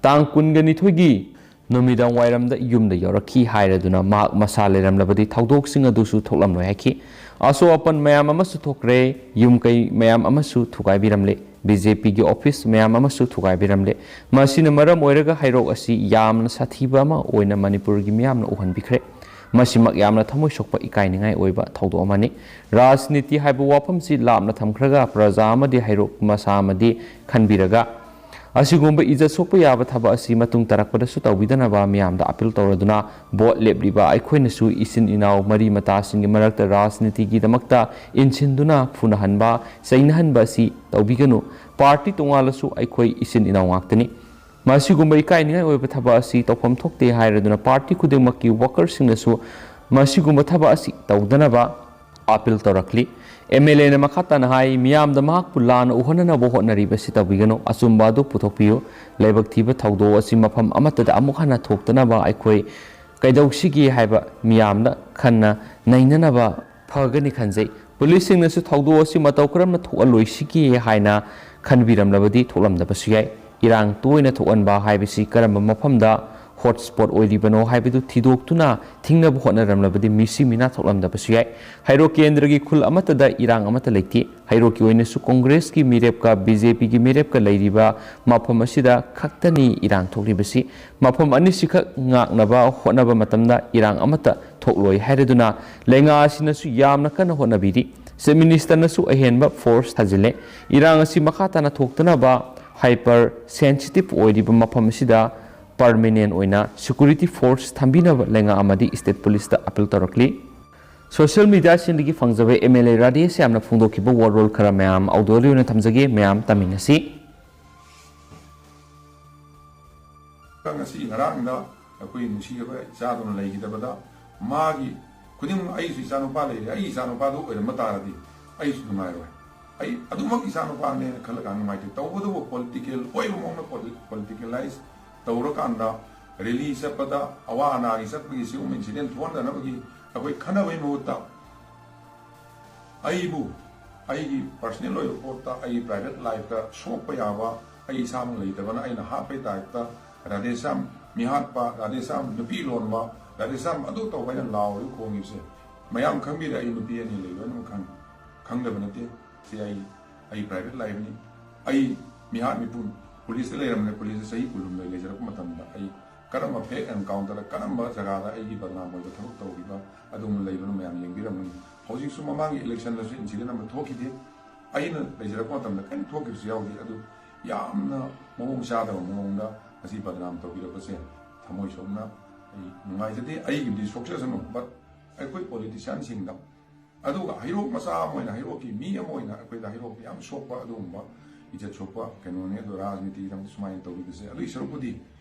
ꯇꯥꯡ ꯀꯨꯟꯒ ꯅꯤꯊꯣꯏꯒꯤ ꯅꯨꯃꯤꯗꯥꯡ ꯋꯥꯏꯔꯝꯗ ꯌꯨꯝꯗ ꯌꯧꯔꯛꯈꯤ ꯍꯥꯏꯔꯗꯨꯅ ꯃꯍꯥꯛ ꯃꯁꯥ ꯂꯩꯔꯝꯂꯕꯗꯤ ꯊꯧꯗꯣꯛꯁꯤꯡ ꯑꯗꯨꯁꯨ ꯊꯣꯛꯂꯝꯂꯣꯏ ꯍꯥꯏꯈꯤ꯫ ꯑꯁꯣꯛ ꯑꯄꯟ ꯃꯌꯥꯝ ꯑꯃꯁꯨ ꯊꯣꯛꯈ꯭ꯔꯦ, ꯌꯨꯝ ꯀꯩ ꯃꯌꯥꯝ ꯑꯃꯁꯨ ꯊꯨꯒꯥꯏꯕꯤꯔꯝꯂꯦ, ꯕꯤ ꯖꯦ ꯄꯤꯒꯤ ꯑꯣꯐꯤꯁ ꯃꯌꯥꯝ ꯑꯃꯁꯨ ꯊꯨꯒꯥꯏꯕꯤꯔꯝꯂꯦ꯫ ꯃꯁꯤꯅ ꯃꯔꯝ ꯑꯣꯏꯔꯒ ꯍꯩꯔꯣꯛ ꯑꯁꯤ ꯌꯥꯝꯅ ꯁꯥꯊꯤꯕ ꯑꯃ ꯑꯣꯏꯅ ꯃꯅꯤꯄꯨꯔꯒꯤ ꯃꯤꯌꯥꯝꯅ ꯎꯍꯟꯕꯤꯈ꯭ꯔꯦ꯫ ꯃꯁꯤꯃꯛ ꯌꯥꯝꯅ ꯊꯃꯣꯏ ꯁꯣꯛꯄ ꯏꯀꯥꯏꯅꯤꯡꯉꯥꯏ ꯑꯣꯏꯕ ꯊꯧꯗꯣꯛ ꯑꯃꯅꯤ꯫ ꯔꯥꯖꯅꯤꯇꯤ ꯍꯥꯏꯕ ꯋꯥꯐꯝꯁꯤ ꯂꯥꯞꯅ ꯊꯝꯈ꯭ꯔꯒ ꯄ꯭ꯔꯖꯥ ꯑꯃꯗꯤ ꯍꯩꯔꯣꯛ ꯃꯁꯥ ꯑꯃꯗꯤ ꯈꯟꯕꯤꯔꯒ ꯑꯁꯤꯒꯨꯝꯕ ꯏꯖꯠ ꯁꯣꯛꯄ ꯌꯥꯕ ꯊꯕꯛ ꯑꯁꯤ ꯃꯇꯨꯡ ꯇꯥꯔꯛꯄꯗꯁꯨ ꯇꯧꯕꯤꯗꯅꯕ ꯃꯤꯌꯥꯝꯗ ꯑꯄꯤꯜ ꯇꯧꯔꯗꯨꯅ ꯚꯣꯠ ꯂꯦꯞꯂꯤꯕ ꯑꯩꯈꯣꯏꯅꯁꯨ ꯏꯆꯤꯟ ꯏꯅꯥꯎ ꯃꯔꯤ ꯃꯇꯥꯁꯤꯡꯒꯤ ꯃꯔꯛꯇ ꯔꯥꯖꯅꯤꯇꯤꯒꯤꯗꯃꯛꯇ ꯏꯟꯁꯤꯟꯗꯨꯅ ꯐꯨꯅꯍꯟꯕ, ꯆꯩꯅꯍꯟꯕ ꯑꯁꯤ ꯇꯧꯕꯤꯒꯅꯨ꯫ ꯄꯥꯔꯇꯤ ꯇꯣꯉꯥꯜꯂꯁꯨ ꯑꯩꯈꯣꯏ ꯏꯆꯤꯟ ꯏꯅꯥꯎ ꯉꯥꯛꯇꯅꯤ꯫ ꯃꯁꯤꯒꯨꯝꯕ ꯏꯀꯥꯏꯅꯤꯡꯉꯥꯏ ꯑꯣꯏꯕ ꯊꯕꯛ ꯑꯁꯤ ꯇꯧꯐꯝ ꯊꯣꯛꯇꯦ ꯍꯥꯏꯔꯗꯨꯅ ꯄꯥꯔꯇꯤ ꯈꯨꯗꯤꯡꯃꯛꯀꯤ ꯋꯥꯀꯔꯁꯤꯡꯅꯁꯨ ꯃꯁꯤꯒꯨꯝꯕ ꯊꯕꯛ ꯑꯁꯤ ꯇꯧꯗꯅꯕ ꯑꯥꯄꯤꯜ ꯇꯧꯔꯛꯂꯤ꯫ ꯑꯦꯝ ꯑꯦꯜ ꯑꯦꯅ ꯃꯈꯥ ꯇꯥꯅ ꯍꯥꯏ, ꯃꯤꯌꯥꯝꯗ ꯃꯍꯥꯛꯄꯨ ꯂꯥꯟꯅ ꯎꯍꯟꯅꯅꯕ ꯍꯣꯠꯅꯔꯤꯕꯁꯤ ꯇꯧꯕꯤꯒꯅꯨ, ꯑꯆꯨꯝꯕ ꯑꯗꯨ ꯄꯨꯊꯣꯛꯄꯤꯌꯨ꯫ ꯂꯥꯏꯕꯛ ꯊꯤꯕ ꯊꯧꯗꯣꯛ ꯑꯁꯤ ꯃꯐꯝ ꯑꯃꯠꯇꯗ ꯑꯃꯨꯛ ꯍꯟꯅ ꯊꯣꯛꯇꯅꯕ ꯑꯩꯈꯣꯏ ꯀꯩꯗꯧꯁꯤꯒꯦ ꯍꯥꯏꯕ ꯃꯤꯌꯥꯝꯅ ꯈꯟꯅ ꯅꯩꯅꯅꯕ ꯐꯒꯅꯤ ꯈꯟꯖꯩ꯫ ꯄꯨꯂꯤꯁꯁꯤꯡꯅꯁꯨ ꯊꯧꯗꯣꯛ ꯑꯁꯤ ꯃꯇꯧ ꯀꯔꯝꯅ ꯊꯣꯛꯍꯜꯂꯣꯏꯁꯤꯒꯦ ꯍꯥꯏꯅ ꯈꯟꯕꯤꯔꯝꯂꯕꯗꯤ ꯊꯣꯛꯂꯝꯗꯕꯁꯨ ꯌꯥꯏ꯫ ꯏꯔꯥꯡ ꯇꯣꯏꯅ ꯊꯣꯛꯍꯟꯕ ꯍꯥꯏꯕꯁꯤ ꯀꯔꯝꯕ ꯃꯐꯝꯗ ꯍꯣꯠ ꯁ꯭ꯄꯣꯠ ꯑꯣꯏꯔꯤꯕꯅꯣ ꯍꯥꯏꯕꯗꯨ ꯊꯤꯗꯣꯛꯇꯨꯅ ꯊꯤꯡꯅꯕ ꯍꯣꯠꯅꯔꯝꯂꯕꯗꯤ ꯃꯤꯁꯤ ꯃꯤꯅꯥ ꯊꯣꯛꯂꯝꯗꯕꯁꯨ ꯌꯥꯏ꯫ ꯍꯩꯔꯣꯛ ꯀꯦꯟꯗ꯭ꯔꯒꯤ ꯈꯨꯜ ꯑꯃꯠꯇꯗ ꯏꯔꯥꯡ ꯑꯃꯠꯇ ꯂꯩꯇꯦ꯫ ꯍꯩꯔꯣꯛꯀꯤ ꯑꯣꯏꯅꯁꯨ ꯀꯣꯡꯒ꯭ꯔꯦꯁꯀꯤ ꯃꯤꯔꯦꯞꯀ ꯕꯤ ꯖꯦ ꯄꯤꯒꯤ ꯃꯤꯔꯦꯞꯀ ꯂꯩꯔꯤꯕ ꯃꯐꯝ ꯑꯁꯤꯗ ꯈꯛꯇꯅꯤ ꯏꯔꯥꯡ ꯊꯣꯛꯂꯤꯕꯁꯤ꯫ ꯃꯐꯝ ꯑꯅꯤꯁꯤꯈꯛ ꯉꯥꯛꯅꯕ ꯍꯣꯠꯅꯕ ꯃꯇꯝꯗ ꯏꯔꯥꯡ ꯑꯃꯠꯇ ꯊꯣꯛꯂꯣꯏ ꯍꯥꯏꯔꯗꯨꯅ ꯂꯩꯉꯥꯛ ꯑꯁꯤꯅꯁꯨ ꯌꯥꯝꯅ ꯀꯟꯅ ꯍꯣꯠꯅꯕꯤꯔꯤ꯫ ꯆꯤꯐ ꯃꯤꯅꯤꯁꯇꯔꯅꯁꯨ ꯑꯍꯦꯟꯕ ꯐꯣꯔꯁ ꯊꯥꯖꯤꯜꯂꯦ꯫ ꯏꯔꯥꯡ ꯑꯁꯤ ꯃꯈꯥ ꯇꯥꯅ ꯊꯣꯛꯇꯅꯕ ꯍꯥꯏꯄꯔ ꯁꯦꯟꯁꯤꯇꯤꯚ ꯑꯣꯏꯔꯤꯕ ꯃꯐꯝ ꯑꯁꯤꯗ ꯄꯔꯃꯤꯅꯦꯟ ꯑꯣꯏꯅ ꯁꯦꯀ꯭ꯌꯨꯔꯤꯇꯤ ꯐꯣꯔꯁ ꯊꯝꯕꯤꯅꯕ ꯂꯩꯉꯥꯛ ꯑꯃꯗꯤ ꯁ꯭ꯇꯦꯠ ꯄꯨꯂꯤꯁꯇ ꯑꯄꯤꯜ ꯇꯧꯔꯛꯂꯤ꯫ ꯁꯣꯁꯤꯌꯦꯜ ꯃꯤꯗꯤꯌꯥꯁꯤꯡꯗꯒꯤ ꯐꯪꯖꯕ ꯑꯦꯝ ꯑꯦꯜ ꯑꯦ ꯔꯥꯙꯦꯁ꯭ꯌꯥꯝꯅ ꯐꯣꯡꯗꯣꯛꯈꯤꯕ ꯋꯥꯔꯣꯜ ꯈꯔ ꯃꯌꯥꯝ ꯑꯥꯎꯗꯤꯑꯣꯗ ꯑꯣꯏꯅ ꯊꯝꯖꯒꯦ, ꯃꯌꯥꯝ ꯇꯥꯃꯤꯟꯅꯁꯤ꯫ ꯉꯁꯤ ꯉꯔꯥꯡꯗ ꯑꯩꯈꯣꯏ ꯅꯨꯡꯁꯤꯔꯕ ꯏꯆꯥꯗꯨꯅ ꯂꯩꯈꯤꯗꯕꯗ ꯃꯥꯒꯤ ꯈꯨꯗꯤꯡꯃꯛ, ꯑꯩꯒꯤꯁꯨ ꯏꯆꯥꯅꯨꯄꯥ ꯂꯩꯔꯦ, ꯑꯩꯒꯤ ꯏꯆꯥꯅꯨꯄꯥꯗꯨ ꯑꯣꯏꯔꯝꯕ ꯇꯥꯔꯗꯤ ꯑꯩꯁꯨ ꯅꯨꯡꯉꯥꯏꯔꯣꯏ꯫ ꯑꯩ ꯑꯗꯨꯃꯛ ꯏꯆꯥꯅꯨꯄꯥꯅꯦꯅ ꯈꯜꯂꯀꯥꯟꯗ ꯅꯨꯡꯉꯥꯏꯇꯦ꯫ ꯇꯧꯕꯇꯕꯨ ꯄꯣꯂꯤꯇꯤꯀꯦꯜ ꯑꯣꯏꯕ ꯃꯑꯣꯡꯗ ꯄꯣꯂꯤ-, ꯄꯣꯂꯤꯇꯤꯀꯦꯂꯥꯏꯁ ꯇꯧꯔꯀꯥꯟꯗ ꯔꯦꯂꯤ ꯆꯠꯄꯗ ꯑꯋꯥ ꯑꯅꯥꯒꯤ ꯆꯠꯄꯒꯤ ꯁꯤꯒꯨꯝꯕ ꯏꯟꯁꯤꯗꯦꯟ ꯊꯣꯛꯍꯟꯗꯅꯕꯒꯤ ꯑꯩꯈꯣꯏ ꯈꯟꯅꯕꯒꯤ ꯃꯍꯨꯠꯇ ꯑꯩꯕꯨ ꯑꯩꯒꯤ ꯄꯔꯁꯅꯦꯜ ꯑꯣꯏꯕ ꯄꯣꯠꯇ, ꯑꯩꯒꯤ ꯄ꯭ꯔꯥꯏꯚꯦꯠ ꯂꯥꯏꯐꯇ ꯁꯣꯛꯄ ꯌꯥꯕ, ꯑꯩ ꯏꯁꯥꯃꯛ ꯂꯩꯇꯕꯅ ꯑꯩꯅ ꯍꯥꯠꯄꯩ ꯇꯥꯏꯞꯇ ꯔꯥꯙꯦꯁ꯭ꯌꯥꯝ ꯃꯤꯍꯥꯠꯄ, ꯔꯥꯙꯦꯁ꯭ꯌꯥꯝ ꯅꯨꯄꯤ ꯂꯣꯟꯕ, ꯔꯥꯙꯦꯁ꯭ꯌꯥꯝ ꯑꯗꯨ ꯇꯧꯕ ꯍꯥꯏꯅ ꯂꯥꯎꯔꯒ ꯈꯣꯡꯉꯤꯕꯁꯦ ꯃꯌꯥꯝ ꯈꯪꯕꯤꯔꯦ꯫ ꯑꯩ ꯅꯨꯄꯤ ꯑꯅꯤ ꯂꯩ, ꯂꯣꯏꯅꯃꯛ ꯈꯪ-, ꯈꯪꯗꯕ ꯅꯠꯇꯦ꯫ ꯁꯤ ꯑꯩ, ꯑꯩ private lifeꯅꯤ꯫ ꯑꯩ ꯃꯤꯍꯥꯠ ꯃꯤꯄꯨꯟ policeꯇ ꯂꯩꯔꯝꯕꯅꯦ꯫ Policeꯇ ꯆꯍꯤ ꯀꯨꯟꯍꯨꯝꯗꯣꯏ ꯂꯩꯖꯔꯛꯄ ꯃꯇꯝꯗ ꯑꯩ ꯀꯔꯝꯕ fake encounterꯗ, ꯀꯔꯝꯕ ꯖꯒꯥꯗ ꯑꯩꯒꯤ ꯕꯗꯅꯥꯝ ꯑꯣꯏꯕ ꯊꯕꯛ ꯇꯧꯈꯤꯕ ꯑꯗꯨꯒꯨꯝꯕ ꯂꯩꯕꯅ ꯃꯌꯥꯝ ꯌꯦꯡꯕꯤꯔꯝꯒꯅꯤ꯫ ꯍꯧꯖꯤꯛꯁꯨ ꯃꯃꯥꯡꯒꯤ election ꯗꯁꯨ incident ꯑꯃ ꯊꯣꯛꯈꯤꯗꯦ꯫ ꯑꯩꯅ ꯂꯩꯖꯔꯛꯄ ꯃꯇꯝꯗ ꯀꯔꯤꯝ ꯊꯣꯛꯈꯤꯕꯁꯨ ꯌꯥꯎꯗꯦ꯫ ꯑꯗꯨ ꯌꯥꯝꯅ ꯃꯑꯣꯡ ꯆꯥꯗꯕ ꯃꯑꯣꯡꯗ ꯉꯁꯤ ꯕꯗꯅꯥꯝ ꯇꯧꯕꯤꯔꯛꯄꯁꯦ ꯊꯃꯣꯏ ꯁꯣꯛꯅ ꯑꯩ ꯅꯨꯡꯉꯥꯏꯖꯗꯦ꯫ ꯑꯩꯒꯤꯕꯨꯗꯤ ꯁꯣꯛꯆꯁꯅꯨ, but ꯑꯩꯈꯣꯏ politicianꯁꯤꯡꯗ, ꯑꯗꯨꯒ ꯍꯩꯔꯣꯛ ꯃꯆꯥ ꯑꯃ ꯑꯣꯏꯅ, ꯍꯩꯔꯣꯛꯀꯤ ꯃꯤ ꯑꯃ ꯑꯣꯏꯅ ꯑꯩꯈꯣꯏꯗ ꯍꯩꯔꯣꯛꯇ ꯌꯥꯝ ꯁꯣꯛꯄ ꯑꯗꯨꯒꯨꯝꯕ ꯏꯖꯠ ꯁꯣꯛꯄ ꯀꯩꯅꯣꯅꯦ꯫ ꯑꯗꯣ ꯔꯥꯖꯅꯤꯇꯤꯒꯤꯗꯃꯛꯇ ꯁꯨꯃꯥꯏꯅ ꯇꯧꯕꯤꯕꯁꯦ, ꯑꯗꯨꯒꯤ ꯁꯔꯨꯛꯄꯨꯗꯤ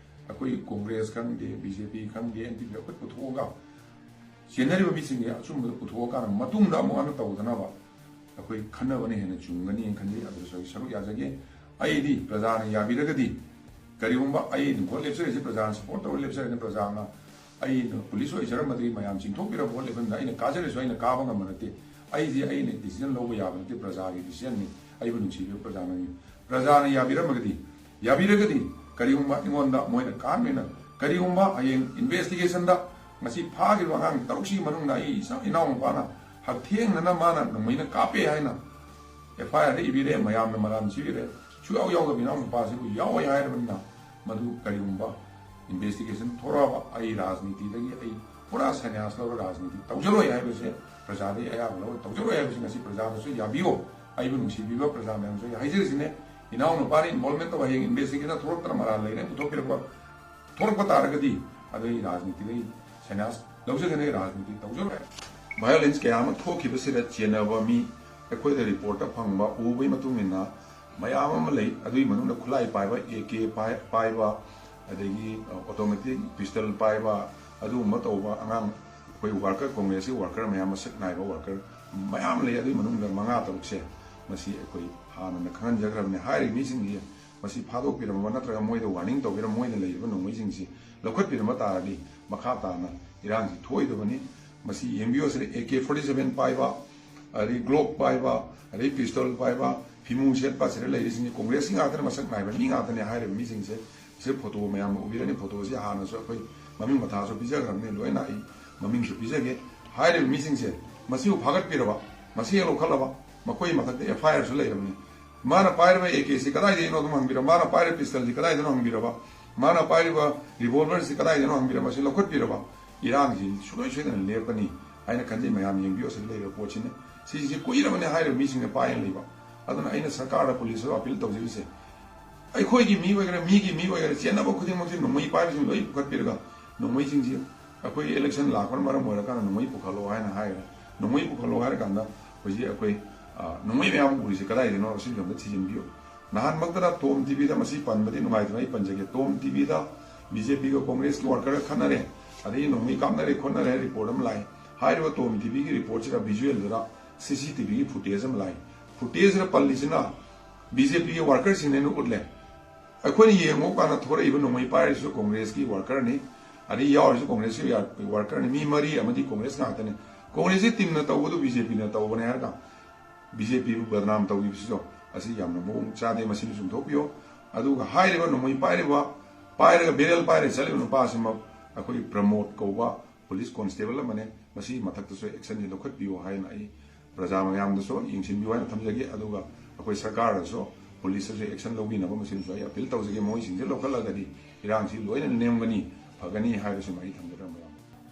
ꯑꯩꯈꯣꯏ Congress ꯈꯪꯗꯦ, BJP ꯈꯪꯗꯦ, NPP ꯑꯩꯈꯣꯏ ꯄꯨꯊꯣꯛꯑꯒ ꯆꯦꯟꯅꯔꯤꯕ ꯃꯤꯁꯤꯡꯁꯦ ꯑꯆꯨꯝꯕꯗ ꯄꯨꯊꯣꯛꯑꯀꯥꯟꯗ ꯃꯇꯨꯡꯗ ꯑꯃꯨꯛ ꯍꯟꯅ ꯇꯧꯗꯅꯕ ꯑꯩꯈꯣꯏ ꯈꯟꯅꯕꯅ ꯍꯦꯟꯅ ꯆꯨꯝꯒꯅꯤ ꯈꯟꯖꯩ꯫ ꯑꯗꯨꯗꯁꯨ ꯑꯩ ꯁꯔꯨꯛ ꯌꯥꯖꯒꯦ꯫ ꯑꯩꯗꯤ ꯄ꯭ꯔꯖꯥꯅ ꯌꯥꯕꯤꯔꯒꯗꯤ, ꯀꯔꯤꯒꯨꯝꯕ ꯑꯩ ꯚꯣꯠ ꯂꯦꯞꯆꯔꯤꯁꯦ ꯄ꯭ꯔꯖꯥꯅ support ꯇꯧꯔ ꯂꯦꯞꯆꯔꯤꯅꯤ, ꯄ꯭ꯔꯖꯥꯅ ꯑꯩꯅ police ꯑꯣꯏꯖꯔꯝꯃꯗꯤ ꯃꯌꯥꯝ ꯆꯤꯡꯊꯣꯛꯄꯤꯔ ꯚꯣꯠ ꯂꯦꯞꯍꯟꯕꯗ ꯑꯩꯅ ꯀꯥꯖꯔꯁꯨ ꯑꯩꯅ ꯀꯥꯕ ꯉꯝꯕ ꯅꯠꯇꯦ꯫ ꯑꯩꯁꯦ ꯑꯩꯅ decision ꯂꯧꯕ ꯌꯥꯕ ꯅꯠꯇꯦ, ꯄ꯭ꯔꯖꯥꯒꯤ decisionꯅꯤ꯫ ꯑꯩꯕꯨ ꯅꯨꯡꯁꯤꯕꯤꯕ ꯄ꯭ꯔꯖꯥꯅ, ꯄ꯭ꯔꯖꯥꯅ ꯌꯥꯕꯤꯔꯝꯃꯒꯗꯤ, ꯌꯥꯕꯤꯔꯒꯗꯤ ꯀꯔꯤꯒꯨꯝꯕ ꯑꯩꯉꯣꯟꯗ ꯃꯣꯏꯅ ꯀꯥꯍꯟꯕꯅ, ꯀꯔꯤꯒꯨꯝꯕ ꯍꯌꯦꯡ investigationꯗ ꯉꯁꯤ ꯐꯥꯈꯤꯕ ꯑꯉꯥꯡ ꯇꯔꯨꯛꯁꯤꯒꯤ ꯃꯅꯨꯡꯗ ꯑꯩ ꯏꯆꯥ ꯏꯅꯥꯎꯅꯨꯄꯥꯅ ꯍꯛꯊꯦꯡꯅꯅ ꯃꯥꯅ ꯅꯣꯡꯃꯩꯅ ꯀꯥꯞꯄꯦ ꯍꯥꯏꯅ FIRꯗ ꯏꯕꯤꯔꯦ, ꯃꯌꯥꯝꯅ ꯃꯔꯥꯜ ꯁꯤꯕꯤꯔꯦ, ꯁꯨꯌꯥꯎ ꯌꯥꯎꯗꯕ ꯏꯅꯥꯎꯅꯨꯄꯥꯁꯤꯕꯨ ꯌꯥꯎꯋꯦ ꯍꯥꯏꯔꯕꯅꯤꯅ, ꯃꯗꯨ ꯀꯔꯤꯒꯨꯝꯕ investigation ꯊꯣꯔꯛꯑꯕ ꯑꯩ ꯔꯥꯖꯅꯤꯇꯤꯗꯒꯤ ꯑꯩ ꯄꯨꯔꯥ ꯁꯟꯌꯥꯁ ꯂꯧꯔ ꯔꯥꯖꯅꯤꯇꯤ ꯇꯧꯖꯔꯣꯏ ꯍꯥꯏꯕꯁꯦ, ꯄ꯭ꯔꯖꯥꯗꯒꯤ ꯑꯌꯥꯕ ꯂꯧꯔ ꯇꯧꯖꯔꯣꯏ ꯍꯥꯏꯕꯁꯦ ꯉꯁꯤ ꯄ꯭ꯔꯖꯥꯗꯁꯨ ꯌꯥꯕꯤꯌꯣ꯫ ꯑꯩꯕꯨ ꯅꯨꯡꯁꯤꯕꯤꯕ ꯄ꯭ꯔꯖꯥ ꯃꯌꯥꯝꯁꯨ ꯑꯩ ꯍꯥꯏꯖꯔꯤꯁꯤꯅꯦ, ꯏꯅꯥꯎꯅꯨꯄꯥꯅ involvement ꯇꯧꯕ ꯍꯌꯦꯡ investigationꯗ ꯊꯣꯛꯂꯛꯇꯅ ꯃꯔꯥꯜ ꯂꯩꯔꯦ ꯄꯨꯊꯣꯛꯄꯤꯔꯛꯄ ꯊꯣꯛꯂꯛꯄ ꯇꯥꯔꯒꯗꯤ ꯑꯗꯨ ꯑꯩ ꯔꯥꯖꯅꯤꯇꯤꯗꯒꯤ ꯁꯟꯌꯥꯁ ꯂꯧꯖꯒꯅꯤ, ꯔꯥꯖꯅꯤꯇꯤ ꯇꯧꯖꯔꯣꯏ꯫ Violence ꯀꯌꯥ ꯑꯃ ꯊꯣꯛꯈꯤꯕꯁꯤꯗ ꯆꯦꯟꯅꯕ ꯃꯤ ꯑꯩꯈꯣꯏꯗ reportꯇ ꯐꯪꯕ ꯎꯕꯒꯤ ꯃꯇꯨꯡ ꯏꯟꯅ ꯃꯌꯥꯝ ꯑꯃ ꯂꯩ꯫ ꯑꯗꯨꯒꯤ ꯃꯅꯨꯡꯗ ꯈꯨꯠꯂꯥꯏ ꯄꯥꯏꯕ, AK ꯄꯥꯏ-, ꯄꯥꯏꯕ, ꯑꯗꯒꯤ, ꯑ, automatic pistol ꯄꯥꯏꯕ, ꯑꯗꯨꯒꯨꯝꯕ ꯇꯧꯕ ꯑꯉꯥꯡ ꯑꯩꯈꯣꯏ worker, Congressꯀꯤ worker ꯃꯌꯥꯝ, ꯃꯁꯛ ꯅꯥꯏꯕ worker ꯃꯌꯥꯝ ꯂꯩ꯫ ꯑꯗꯨꯒꯤ ꯃꯅꯨꯡꯗ ꯃꯉꯥ ꯇꯔꯨꯛꯁꯦ ꯃꯁꯤ ꯑꯩꯈꯣꯏ ꯍꯥꯟꯅꯅ ꯈꯪꯍꯟꯖꯈ꯭ꯔꯕꯅꯤ꯫ ꯍꯥꯏꯔꯤꯕ ꯃꯤꯁꯤꯡꯁꯤ ꯃꯁꯤ ꯐꯥꯗꯣꯛꯄꯤꯔꯝꯕ ꯅꯠꯇ꯭ꯔꯒ ꯃꯣꯏꯗ warning ꯇꯧꯕꯤꯔꯝꯕ, ꯃꯣꯏꯗ ꯂꯩꯔꯤꯕ ꯅꯣꯡꯃꯩꯁꯤꯡꯁꯤ ꯂꯧꯈꯠꯄꯤꯔꯝꯕ ꯇꯥꯔꯗꯤ ꯃꯈꯥ ꯇꯥꯅ ꯏꯔꯥꯡꯁꯤ ꯊꯣꯛꯑꯣꯏꯗꯕꯅꯤ꯫ ꯃꯁꯤ ꯌꯦꯡꯕꯤꯌꯨ, ꯁꯤꯗ AK forty seven ꯄꯥꯏꯕ, ꯑꯗꯩ Glock ꯄꯥꯏꯕ, ꯑꯗꯩ pistol ꯄꯥꯏꯕ, ꯐꯤꯃꯨ ꯁꯦꯠꯄ, ꯁꯤꯗ ꯂꯩꯔꯤꯁꯤꯡꯁꯦ Congressꯀꯤ ꯉꯥꯛꯇꯅ, ꯃꯁꯛ ꯅꯥꯏꯕ ꯃꯤ ꯉꯥꯛꯇꯅꯦ꯫ ꯍꯥꯏꯔꯤꯕ ꯃꯤꯁꯤꯡꯁꯦ ꯁꯤ ꯐꯣꯇꯣ ꯃꯌꯥꯝ ꯎꯕꯤꯔꯅꯤ꯫ ꯐꯣꯇꯣꯁꯤ ꯍꯥꯟꯅꯁꯨ ꯑꯩꯈꯣꯏ ꯃꯃꯤꯡ ꯃꯊꯥꯁꯨ ꯄꯤꯖꯈ꯭ꯔꯕꯅꯤ, ꯂꯣꯏꯅ ꯑꯩ ꯃꯃꯤꯡꯁꯨ ꯄꯤꯖꯒꯦ꯫ ꯍꯥꯏꯔꯤꯕ ꯃꯤꯁꯤꯡꯁꯦ ꯃꯁꯤꯕꯨ ꯐꯥꯒꯠꯄꯤꯔꯕ, ꯃꯁꯤ ꯍꯦꯛ ꯂꯧꯈꯠꯂꯕ, ꯃꯈꯣꯏꯒꯤ ꯃꯊꯛꯇ ꯑꯦꯐ ꯑꯥꯏ ꯑꯥꯔꯁꯨ ꯂꯩꯔꯕꯅꯤ꯫ ꯃꯥꯅ ꯄꯥꯏꯔꯤꯕ ꯑꯦ ꯀꯦꯁꯤ ꯀꯗꯥꯏꯗꯒꯤꯅꯣ ꯑꯗꯨꯝ ꯍꯪꯕꯤꯔꯕ, ꯃꯥꯅ ꯄꯥꯏꯔꯤꯕ ꯄꯤꯁꯇꯜꯁꯤ ꯀꯗꯥꯏꯗꯅꯣ ꯍꯪꯕꯤꯔꯕ, ꯃꯥꯅ ꯄꯥꯏꯔꯤꯕ ꯔꯤꯚꯣꯜꯚꯔꯁꯤ ꯀꯗꯥꯏꯗꯅꯣ ꯍꯪꯕꯤꯔꯕ, ꯃꯁꯤ ꯂꯧꯈꯠꯄꯤꯔꯕ, ꯏꯔꯥꯡꯁꯤ ꯁꯨꯡꯁꯣꯏ ꯁꯣꯏꯗꯅ ꯂꯦꯞꯀꯅꯤ ꯍꯥꯏꯅ ꯈꯟꯖꯩ꯫ ꯃꯌꯥꯝ ꯌꯦꯡꯕꯤꯌꯨ, ꯑꯁꯤꯗ ꯂꯩꯔꯤꯕ ꯄꯣꯠꯁꯤꯅ꯫ ꯁꯤꯁꯦ ꯀꯨꯏꯔꯕꯅꯦ ꯍꯥꯏꯔꯤꯕ ꯃꯤꯁꯤꯡꯅ ꯄꯥꯏꯔ ꯂꯩꯕ꯫ ꯑꯗꯨꯅ ꯑꯩꯅ ꯁꯔꯀꯥꯔꯗ, ꯄꯨꯂꯤꯁꯇ ꯑꯄꯤꯜ ꯇꯧꯖꯔꯤꯁꯦ, ꯑꯩꯈꯣꯏꯒꯤ ꯃꯤ ꯑꯣꯏꯒꯦꯔꯥ, ꯃꯤꯒꯤ ꯃꯤ ꯑꯣꯏꯒꯦꯔꯥ, ꯆꯦꯟꯅꯕ ꯈꯨꯗꯤꯡꯃꯛꯁꯤ ꯅꯣꯡꯃꯩ ꯄꯥꯏꯕꯁꯤꯡ ꯂꯣꯏ ꯄꯨꯈꯠꯄꯤꯔꯒ, ꯅꯣꯡꯃꯩꯁꯤꯡꯁꯤ ꯑꯩꯈꯣꯏ ꯏꯂꯦꯛꯁꯟ ꯂꯥꯛꯄꯅ ꯃꯔꯝ ꯑꯣꯏꯔꯀꯥꯟꯗ ꯅꯣꯡꯃꯩ ꯄꯨꯈꯠꯂꯣ ꯍꯥꯏꯅ ꯍꯥꯏꯈ꯭ꯔꯦ꯫ ꯅꯣꯡꯃꯩ ꯄꯨꯈꯠꯂꯣ ꯍꯥꯏꯔꯀꯥꯟꯗ ꯍꯧꯖꯤꯛ ꯑꯩꯈꯣꯏ, ꯑ, ꯅꯣꯡꯃꯩ ꯃꯌꯥꯝ ꯎꯔꯤꯁꯦ ꯀꯗꯥꯏꯗꯅꯣ, ꯁꯤꯁꯨ ꯑꯝꯇ ꯊꯤꯖꯤꯟꯕꯤꯌꯨ꯫ ꯅꯍꯥꯟꯃꯛꯇꯗ ꯇꯣꯝ ꯇꯤꯚꯤꯗ, ꯃꯁꯤ ꯄꯟꯕꯗꯤ ꯅꯨꯡꯉꯥꯏꯇꯅ ꯑꯩ ꯄꯟꯖꯒꯦ, ꯇꯣꯝ ꯇꯤꯚꯤꯗ ꯕꯤ ꯖꯦ ꯄꯤꯒ ꯀꯣꯡꯒ꯭ꯔꯦꯁꯀꯤ ꯋꯥꯔꯀꯔꯒ ꯈꯠꯅꯔꯦ, ꯑꯗꯒꯤ ꯅꯣꯡꯃꯩ ꯀꯥꯞꯅꯔꯦ ꯈꯣꯠꯅꯔꯦ ꯍꯥꯏꯅ ꯔꯤꯄꯣꯔꯠ ꯑꯃ ꯂꯥꯛꯏ꯫ ꯍꯥꯏꯔꯤꯕ ꯇꯣꯝ ꯇꯤꯚꯤꯒꯤ ꯔꯤꯄꯣꯔꯠꯁꯤꯗ, ꯚꯤꯖꯨꯑꯦꯜꯗꯨꯗ ꯁꯤ ꯁꯤ ꯇꯤ ꯚꯤꯒꯤ ꯐꯨꯇꯦꯖ ꯑꯃ ꯂꯥꯛꯏ꯫ ꯐꯨꯇꯦꯖꯁꯤꯗ ꯄꯜꯂꯤꯁꯤꯅ ꯕꯤ ꯖꯦ ꯄꯤꯒꯤ ꯋꯥꯔꯀꯔꯁꯤꯡꯅꯦꯅ ꯎꯠꯂꯦ꯫ ꯑꯩꯈꯣꯏꯅ ꯌꯦꯡꯉꯨ ꯀꯥꯟꯗ ꯊꯣꯔꯛꯏꯕ ꯅꯣꯡꯃꯩ ꯄꯥꯏꯔꯤꯁꯤꯁꯨ ꯀꯣꯡꯒ꯭ꯔꯦꯁꯀꯤ ꯋꯥꯔꯀꯔꯅꯤ, ꯑꯗꯩ ꯌꯥꯎꯔꯤꯁꯨ ꯀꯣꯡꯒ꯭ꯔꯦꯁꯀꯤ ꯋꯥꯔꯀꯔꯅꯤ, ꯃꯤ ꯃꯔꯤ ꯑꯃꯗꯤ ꯀꯣꯡꯒ꯭ꯔꯦꯁ ꯉꯥꯛꯇꯅꯤ꯫ ꯀꯣꯡꯒ꯭ꯔꯦꯁꯀꯤ ꯇꯤꯝꯅ ꯇꯧꯕꯗꯨ ꯕꯤ ꯖꯦ ꯄꯤꯅ ꯇꯧꯕꯅꯦ ꯍꯥꯏꯔꯒ ꯕꯤ ꯖꯦ ꯄꯤꯕꯨ ꯕꯗꯅꯥꯝ ꯇꯧꯈꯤꯕꯁꯤꯁꯨ ꯑꯁꯤ ꯌꯥꯝꯅ ꯃꯑꯣꯡ ꯆꯥꯗꯦ, ꯃꯁꯤꯅ ꯆꯨꯝꯊꯣꯛꯄꯤꯌꯨ꯫ ꯑꯗꯨꯒ ꯍꯥꯏꯔꯤꯕ ꯅꯣꯡꯃꯩ ꯄꯥꯏꯔꯤꯕ, ꯄꯥꯏꯔꯒ ꯕꯦꯔꯦꯜ ꯄꯥꯏꯔꯒ ꯆꯠꯂꯤꯕ ꯅꯨꯄꯥꯁꯤꯃꯛ ꯑꯩꯈꯣꯏ ꯄ꯭ꯔꯃꯣꯗ ꯀꯧꯕ ꯄꯨꯂꯤꯁ ꯀꯣꯟꯁꯇꯦꯕꯜ ꯑꯃꯅꯦ, ꯃꯁꯤꯒꯤ ꯃꯊꯛꯇꯁꯨ ꯑꯦꯛꯁꯟꯁꯤ ꯂꯧꯈꯠꯄꯤꯌꯨ ꯍꯥꯏꯅ ꯑꯩ ꯄ꯭ꯔꯖꯥ ꯃꯌꯥꯝꯗꯁꯨ ꯌꯦꯡꯁꯤꯟꯕꯤꯌꯨ ꯍꯥꯏꯅ ꯊꯝꯖꯒꯦ꯫ ꯑꯗꯨꯒ ꯑꯩꯈꯣꯏ ꯁꯔꯀꯥꯔꯗꯁꯨ, ꯄꯨꯂꯤꯁꯇꯁꯨ ꯑꯦꯛꯁꯟ ꯂꯧꯕꯤꯅꯕ ꯃꯁꯤꯃꯁꯨ ꯑꯩ ꯑꯄꯤꯜ ꯇꯧꯖꯒꯦ꯫ ꯃꯣꯏꯁꯤꯡꯁꯦ ꯂꯧꯈꯠꯂꯒꯗꯤ ꯏꯔꯥꯡꯁꯤ ꯂꯣꯏꯅ ꯅꯦꯝꯒꯅꯤ, ꯐꯒꯅꯤ ꯍꯥꯏꯕꯁꯤꯃ ꯑꯩ ꯊꯝꯖꯔꯝꯕ ꯌꯥꯝ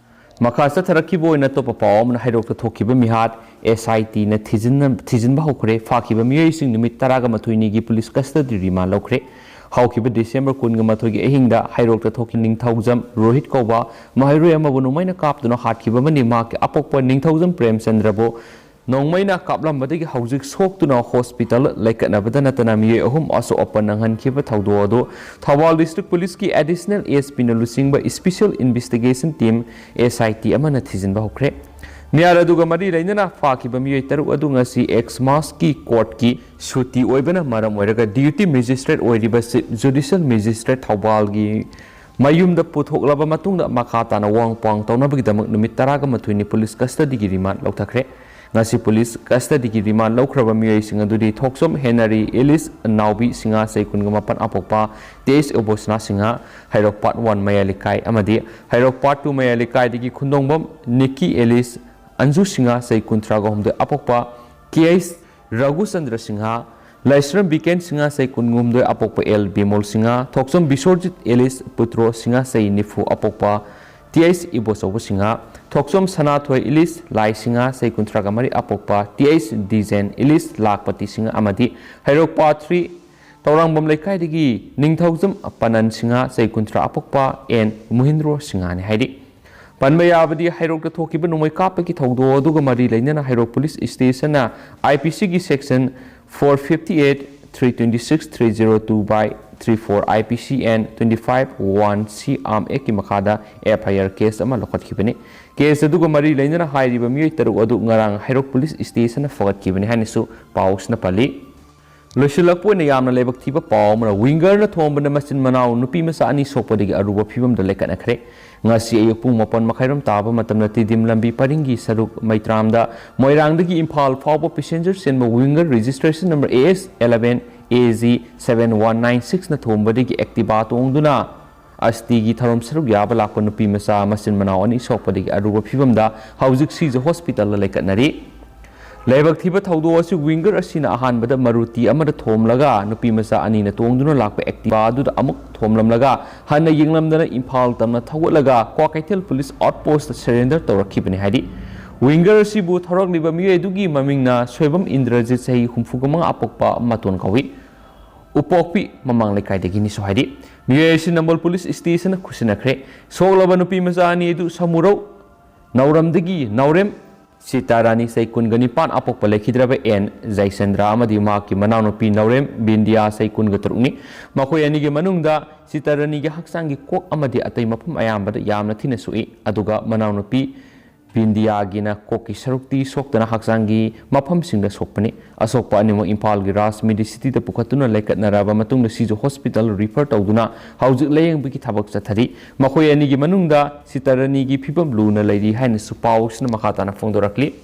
ꯃꯈꯥ ꯆꯠꯊꯔꯛꯈꯤꯕ ꯑꯣꯏꯅ ꯑꯇꯣꯞꯄ ꯄꯥꯎ ꯑꯃꯅ ꯍꯩꯔꯣꯛꯇ ꯊꯣꯛꯈꯤꯕ ꯃꯤꯍꯥꯠ ꯑꯦꯁ ꯑꯥꯏ ꯇꯤꯅ ꯊꯤꯖꯤꯟꯅ-, ꯊꯤꯖꯤꯟꯕ ꯍꯧꯈ꯭ꯔꯦ꯫ ꯐꯥꯈꯤꯕ ꯃꯤꯑꯣꯏꯁꯤꯡ ꯅꯨꯃꯤꯠ ꯇꯔꯥꯒ ꯃꯥꯊꯣꯏꯅꯤꯒꯤ ꯄꯨꯂꯤꯁ ꯀꯁꯇꯗꯤ ꯔꯤꯃꯥꯟ ꯂꯧꯈ꯭ꯔꯦ꯫ ꯍꯧꯈꯤꯕ ꯗꯤꯁꯦꯝꯕꯔ ꯀꯨꯟꯒ ꯃꯥꯊꯣꯏꯒꯤ ꯑꯍꯤꯡꯗ ꯍꯩꯔꯣꯛꯇ ꯊꯣꯛꯈꯤ ꯅꯤꯡꯊꯧꯖꯝ ꯔꯣꯍꯤꯠ ꯀꯧꯕ ꯃꯍꯩꯔꯣꯏ ꯑꯃꯕꯨ ꯅꯣꯡꯃꯩꯅ ꯀꯥꯞꯇꯨꯅ ꯍꯥꯠꯈꯤꯕ ꯑꯃꯗꯤ ꯃꯍꯥꯛꯀꯤ ꯑꯄꯣꯛꯄ ꯅꯤꯡꯊꯧꯖꯝ ꯄ꯭ꯔꯦꯝꯆꯟꯗ꯭ꯔꯕꯨ ꯅꯣꯡꯃꯩꯅ ꯀꯥꯞꯂꯝꯕꯗꯒꯤ ꯍꯧꯖꯤꯛ ꯁꯣꯛꯇꯨꯅ ꯍꯣꯁꯄꯤꯇꯥꯜ ꯂꯩꯀꯠꯅꯕꯗ ꯅꯠꯇꯅ ꯃꯤꯑꯣꯏ ꯑꯍꯨꯝ ꯑꯁꯣꯛ ꯑꯄꯟ ꯅꯪꯍꯟꯈꯤꯕ ꯊꯧꯗꯣꯛ ꯑꯗꯨ ꯊꯧꯕꯥꯜ ꯗꯤꯁꯇ꯭ꯔꯤꯛ ꯄꯨꯂꯤꯁꯀꯤ ꯑꯦꯗꯤꯁꯅꯦꯜ ꯑꯦꯁ ꯄꯤꯅ ꯂꯨꯆꯤꯡꯕ ꯏꯁꯄꯤꯁꯦꯜ ꯏꯟꯚꯦꯁꯇꯤꯒꯦꯁꯟ ꯇꯤꯝ ꯑꯦꯁ ꯑꯥꯏ ꯇꯤ ꯑꯃꯅ ꯊꯤꯖꯤꯟꯕ ꯍꯧꯈ꯭ꯔꯦ꯫ ꯅꯤꯌꯥꯔ ꯑꯗꯨꯒ ꯃꯔꯤ ꯂꯩꯅꯅ ꯐꯥꯈꯤꯕ ꯃꯤꯑꯣꯏ ꯇꯔꯨꯛ ꯑꯗꯨ ꯉꯁꯤ ꯑꯦꯛꯁꯃꯥꯁꯀꯤ ꯀꯣꯔꯠꯀꯤ ꯁꯨꯇꯤ ꯑꯣꯏꯕꯅ ꯃꯔꯝ ꯑꯣꯏꯔꯒ ꯗ꯭ꯌꯨꯇꯤ ꯃꯦꯖꯤꯁꯇ꯭ꯔꯦꯠ ꯑꯣꯏꯔꯤꯕ ꯆꯤꯐ ꯖꯨꯗꯤꯁꯤꯌꯦꯜ ꯃꯦꯖꯤꯁꯇ꯭ꯔꯦꯠ ꯊꯧꯕꯥꯜꯒꯤ ꯃꯌꯨꯝꯗ ꯄꯨꯊꯣꯛꯂꯕ ꯃꯇꯨꯡꯗ ꯃꯈꯥ ꯇꯥꯅ ꯋꯥ ꯄꯥꯎ ꯇꯧꯅꯕꯒꯤꯗꯃꯛ ꯅꯨꯃꯤꯠ ꯇꯔꯥꯒ ꯃꯥꯊꯣꯏꯅꯤ ꯄꯨꯂꯤꯁ ꯀꯁꯇꯗꯤꯒꯤ ꯔꯤꯃꯥꯟ ꯂꯧꯊꯈ꯭ꯔꯦ꯫ ꯉꯁꯤ ꯄꯨꯂꯤꯁ ꯀꯁꯇꯗꯤꯒꯤ ꯔꯤꯃꯥꯟ ꯂꯧꯈ꯭ꯔꯕ ꯃꯤꯑꯣꯏꯁꯤꯡ ꯑꯗꯨꯗꯤ ꯊꯣꯛꯆꯣꯝ ꯍꯦꯅꯔꯤ, ꯑꯦꯂꯤꯁ ꯅꯥꯎꯕꯤ ꯁꯤꯡꯍ, ꯆꯍꯤ ꯀꯨꯟꯒ ꯃꯥꯄꯟ ꯑꯄꯣꯛꯄ, T H Ubosana Singh, Heirok part one ꯃꯌꯥꯏ ꯂꯩꯀꯥꯏ ꯑꯃꯗꯤ ꯍꯩꯔꯣꯛ ꯄꯥꯔꯠ ꯇꯨ ꯃꯌꯥꯏ ꯂꯩꯀꯥꯏꯗꯒꯤ ꯈꯨꯟꯗꯣꯡꯕꯝ ꯅꯤꯛꯀꯤ ꯑꯦꯂꯤꯁ ꯑꯟꯖꯨ ꯁꯤꯡꯍ, ꯆꯍꯤ ꯀꯨꯟꯊ꯭ꯔꯥꯒ ꯍꯨꯝꯗꯣꯏ ꯑꯄꯣꯛꯄ, ꯀꯦ ꯑꯩꯆ ꯔꯘꯨꯆꯟꯗ꯭ꯔ ꯁꯤꯡꯍ, ꯂꯥꯏꯁ꯭ꯔꯝ ꯕꯤꯀꯦꯟ ꯁꯤꯡꯍ, ꯆꯍꯤ ꯀꯨꯟꯍꯨꯝꯗꯣꯏ ꯑꯄꯣꯛꯄ, ꯑꯦꯜ ꯕꯤꯃꯣꯜ ꯁꯤꯡꯍ, ꯊꯣꯛꯆꯣꯝ ꯕꯤꯁꯣꯔꯖꯤꯠ ꯑꯦꯂꯤꯁ ꯄꯨꯇ꯭ꯔꯣ ꯁꯤꯡꯍ, ꯆꯍꯤ ꯅꯤꯐꯨ ꯑꯄꯣꯛꯄ, ꯇꯤ ꯑꯩꯆ ꯏꯕꯣꯆꯧꯕ ꯁꯤꯡꯍ, ꯊꯣꯛꯆꯣꯝ ꯁꯅꯥꯊꯣꯏ ꯏꯂꯤꯁ ꯂꯥꯏ ꯁꯤꯡꯍ, ꯆꯍꯤ ꯀꯨꯟꯊ꯭ꯔꯥꯒ ꯃꯔꯤ ꯑꯄꯣꯛꯄ, ꯇꯤ ꯑꯩꯆ ꯗꯤꯖꯦꯟ ꯏꯂꯤꯁ ꯂꯥꯈꯄꯇꯤ ꯁꯤꯡꯍ ꯑꯃꯗꯤ ꯍꯩꯔꯣꯛ ꯄꯥꯔꯠ ꯊ꯭ꯔꯤ ꯇꯧꯔꯥꯡꯕꯝ ꯂꯩꯀꯥꯏꯗꯒꯤ ꯅꯤꯡꯊꯧꯖꯝ ꯄꯅꯟ ꯁꯤꯡꯍ, ꯆꯍꯤ ꯀꯨꯟꯊ꯭ꯔꯥ ꯑꯄꯣꯛꯄ, ꯑꯦꯟ ꯃꯨꯍꯤꯟꯗ꯭ꯔꯣ ꯁꯤꯡꯍꯅꯤ ꯍꯥꯏꯔꯤ꯫ ꯄꯟꯕ ꯌꯥꯕꯗꯤ, ꯍꯩꯔꯣꯛꯇ ꯊꯣꯛꯈꯤꯕ ꯅꯣꯡꯃꯩ ꯀꯥꯞꯄꯒꯤ ꯊꯧꯗꯣꯛ ꯑꯗꯨꯒ ꯃꯔꯤ ꯂꯩꯅꯅ ꯍꯩꯔꯣꯛ ꯄꯨꯂꯤꯁ ꯁ꯭ꯇꯦꯁꯟꯅ ꯑꯥꯏ ꯄꯤ ꯁꯤꯒꯤ section four fifty eight, three twenty six, three zero two by three four I P C and twenty five one ꯁꯤ ꯑꯥꯔꯝ ꯑꯦꯛꯀꯤ ꯃꯈꯥꯗ ꯑꯦꯐ ꯑꯥꯏ ꯑꯥꯔ ꯀꯦꯁ ꯑꯃ ꯂꯧꯈꯠꯈꯤꯕꯅꯤ꯫ ꯀꯦꯁ ꯑꯗꯨꯒ ꯃꯔꯤ ꯂꯩꯅꯅ ꯍꯥꯏꯔꯤꯕ ꯃꯤꯑꯣꯏ ꯇꯔꯨꯛ ꯑꯗꯨ ꯉꯔꯥꯡ ꯍꯩꯔꯣꯛ ꯄꯨꯂꯤꯁ ꯁ꯭ꯇꯦꯁꯟꯅ ꯐꯒꯠꯈꯤꯕꯅꯤ ꯍꯥꯏꯅꯁꯨ ꯄꯥꯎꯁꯤꯅ ꯄꯜꯂꯤ꯫ ꯂꯣꯏꯁꯤꯜꯂꯛꯄ ꯑꯣꯏꯅ ꯌꯥꯝꯅ ꯂꯥꯏꯕꯛ ꯊꯤꯕ ꯄꯥꯎ ꯑꯃꯅ, ꯋꯤꯡꯒꯔꯅ ꯊꯣꯝꯕꯅ ꯃꯆꯤꯟ ꯃꯅꯥꯎ ꯅꯨꯄꯤ ꯃꯆꯥ ꯑꯅꯤ ꯁꯣꯛꯄꯗꯒꯤ ꯑꯔꯨꯕ ꯐꯤꯕꯝꯗ ꯂꯩꯈꯠꯅꯈ꯭ꯔꯦ꯫ ꯉꯁꯤ ꯑꯌꯨꯛ ꯄꯨꯡ ꯃꯥꯄꯟ ꯃꯈꯥꯏꯔꯣꯝ ꯇꯥꯕ ꯃꯇꯝꯗ ꯇꯤꯗꯤꯝ ꯂꯝꯕꯤ ꯄꯔꯤꯡꯒꯤ ꯁꯔꯨꯛ ꯃꯩꯇ꯭ꯔꯥꯝꯗ ꯃꯣꯏꯔꯥꯡꯗꯒꯤ ꯏꯝꯐꯥꯜ ꯐꯥꯎꯕ ꯄꯦꯁꯦꯟꯖꯔ ꯆꯦꯟꯕ winger registration number A S eleven A G seven one nine ꯁꯤꯛꯁꯅ ꯊꯣꯝꯕꯗꯒꯤ ꯑꯦꯛꯇꯤꯚꯥ ꯇꯣꯡꯗꯨꯅ ꯑꯁꯇꯤꯒꯤ ꯊꯧꯔꯝ ꯁꯔꯨꯛ ꯌꯥꯕ ꯂꯥꯛꯄ ꯅꯨꯄꯤ ꯃꯆꯥ ꯃꯆꯤꯟ ꯃꯅꯥꯎ ꯑꯅꯤ ꯁꯣꯛꯄꯗꯒꯤ ꯑꯔꯨꯕ ꯐꯤꯕꯝꯗ ꯍꯧꯖꯤꯛ ꯁꯤꯖ ꯍꯣꯁꯄꯤꯇꯥꯜꯗ ꯂꯩꯈꯠꯅꯔꯤ꯫ ꯂꯥꯏꯕꯛ ꯊꯤꯕ ꯊꯧꯗꯣꯛ ꯑꯁꯤ ꯋꯤꯡꯒꯔ ꯑꯁꯤꯅ ꯑꯍꯥꯟꯕꯗ ꯃꯔꯨꯇꯤ ꯑꯃꯗ ꯊꯣꯝꯂꯒ ꯅꯨꯄꯤ ꯃꯆꯥ ꯑꯅꯤꯅ ꯇꯣꯡꯗꯨꯅ ꯂꯥꯛꯄ ꯑꯦꯛꯇꯤꯚꯥ ꯑꯗꯨꯗ ꯑꯃꯨꯛ ꯊꯣꯝꯂꯝꯂꯒ ꯍꯟꯅ ꯌꯦꯡꯂꯝꯗꯅ ꯏꯝꯐꯥꯜ ꯇꯝꯅ ꯊꯧꯒꯠꯂꯒ ꯀ꯭ꯋꯥꯀꯩꯊꯦꯜ ꯄꯨꯂꯤꯁ ꯑꯥꯎꯠꯄꯣꯁꯇ ꯁꯔꯦꯟꯗꯔ ꯇꯧꯔꯛꯈꯤꯕꯅꯤ ꯍꯥꯏꯔꯤ꯫ ꯋꯤꯡꯒꯔ ꯑꯁꯤꯕꯨ ꯊꯧꯔꯛꯂꯤꯕ ꯃꯤꯑꯣꯏ ꯑꯗꯨꯒꯤ ꯃꯃꯤꯡꯅ ꯁꯣꯏꯕꯝ ꯏꯟꯗ꯭ꯔꯖꯤꯠ, ꯆꯍꯤ ꯍꯨꯝꯐꯨꯒ ꯃꯉꯥ ꯑꯄꯣꯛꯄ, ꯃꯇꯣꯟ ꯀꯧꯏ꯫ ꯎꯄꯣꯛꯄꯤ ꯃꯃꯥꯡ ꯂꯩꯀꯥꯏꯗꯒꯤꯅꯤꯁꯨ ꯍꯥꯏꯔꯤ꯫ ꯃꯤꯑꯣꯏ ꯑꯁꯤ ꯅꯝꯕꯣꯜ ꯄꯨꯂꯤꯁ ꯁ꯭ꯇꯦꯁꯟꯗ ꯈꯨꯠꯁꯤꯟꯅꯈ꯭ꯔꯦ꯫ ꯁꯣꯛꯂꯕ ꯅꯨꯄꯤ ꯃꯆꯥ ꯑꯅꯤ ꯑꯗꯨ ꯁꯃꯨꯔꯧ ꯅꯥꯎꯔꯦꯝꯗꯒꯤ ꯅꯥꯎꯔꯦꯝ ꯁꯤꯇꯥꯔꯥꯅꯤ, ꯆꯍꯤ ꯀꯨꯟꯒ ꯅꯤꯄꯥꯟ ꯑꯄꯣꯛꯄ, ꯂꯩꯈꯤꯗ꯭ꯔꯕ ꯑꯦꯟ ꯖꯌꯆꯟꯗ꯭ꯔ ꯑꯃꯗꯤ ꯃꯍꯥꯛꯀꯤ ꯃꯅꯥꯎꯅꯨꯄꯤ ꯅꯥꯎꯔꯦꯝ ꯕꯤꯟꯗꯤꯌꯥ, ꯆꯍꯤ ꯀꯨꯟꯒ ꯇꯔꯨꯛꯅꯤ꯫ ꯃꯈꯣꯏ ꯑꯅꯤꯒꯤ ꯃꯅꯨꯡꯗ ꯁꯤꯇꯥꯔꯥꯅꯤꯒꯤ ꯍꯛꯆꯥꯡꯒꯤ ꯀꯣꯛ ꯑꯃꯗꯤ ꯑꯇꯩ ꯃꯐꯝ ꯑꯌꯥꯝꯕꯗ ꯌꯥꯝꯅ ꯊꯤꯅ ꯁꯣꯛꯏ, ꯑꯗꯨꯒ ꯃꯅꯥꯎꯅꯨꯄꯤ ꯕꯤꯟꯗꯤꯌꯥꯒꯤꯅ ꯀꯣꯛꯀꯤ ꯁꯔꯨꯛꯇꯤ ꯁꯣꯛꯇꯅ ꯍꯛꯆꯥꯡꯒꯤ ꯃꯐꯝꯁꯤꯡꯗ ꯁꯣꯛꯄꯅꯤ꯫ ꯑꯁꯣꯛꯄ ꯑꯅꯤꯃꯛ ꯏꯝꯐꯥꯜꯒꯤ ꯔꯥꯖ ꯃꯦꯗꯤꯁꯤꯇꯤꯗ ꯄꯨꯈꯠꯇꯨꯅ ꯂꯩꯈꯠꯅꯔꯕ ꯃꯇꯨꯡꯗ ꯁꯤꯖ ꯍꯣꯁꯄꯤꯇꯥꯜ ꯔꯤꯐꯔ ꯇꯧꯗꯨꯅ ꯍꯧꯖꯤꯛ ꯂꯥꯌꯦꯡꯕꯒꯤ ꯊꯕꯛ ꯆꯠꯊꯔꯤ꯫ ꯃꯈꯣꯏ ꯑꯅꯤꯒꯤ ꯃꯅꯨꯡꯗ ꯁꯤꯇꯔ ꯑꯅꯤꯒꯤ ꯐꯤꯕꯝ ꯂꯨꯅ ꯂꯩꯔꯤ ꯍꯥꯏꯅꯁꯨ ꯄꯥꯎꯁꯤꯅ ꯃꯈꯥ ꯇꯥꯅ ꯐꯣꯡꯗꯣꯔꯛꯂꯤ꯫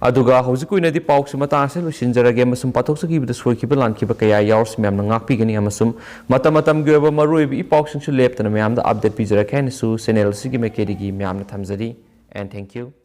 ꯑꯗꯨꯒ ꯍꯧꯖꯤꯛꯀꯤ ꯑꯣꯏꯅꯗꯤ ꯄꯥꯎꯁꯤ ꯃꯇꯥꯡ ꯑꯁꯤꯗ ꯂꯣꯏꯁꯤꯟꯖꯔꯒꯦ, ꯑꯃꯁꯨꯡ ꯄꯥꯊꯣꯛꯆꯈꯤꯕꯗ ꯁꯣꯏꯈꯤꯕ ꯂꯥꯟꯈꯤꯕ ꯀꯌꯥ ꯌꯥꯎꯔꯁꯨ ꯃꯌꯥꯝꯅ ꯉꯥꯛꯄꯤꯒꯅꯤ, ꯑꯃꯁꯨꯡ ꯃꯇꯝ ꯃꯇꯝꯒꯤ ꯑꯣꯏꯕ ꯃꯔꯨꯑꯣꯏꯕ ꯏ ꯄꯥꯎꯁꯤꯡꯁꯨ ꯂꯦꯞꯇꯅ ꯃꯌꯥꯝꯗ update ꯄꯤꯖꯔꯛꯀꯦ ꯍꯥꯏꯅꯁꯨ channel ꯑꯁꯤꯒꯤ ꯃꯥꯏꯀꯩꯗꯒꯤ ꯃꯌꯥꯝꯅ ꯊꯝꯖꯔꯤ꯫ And thank you.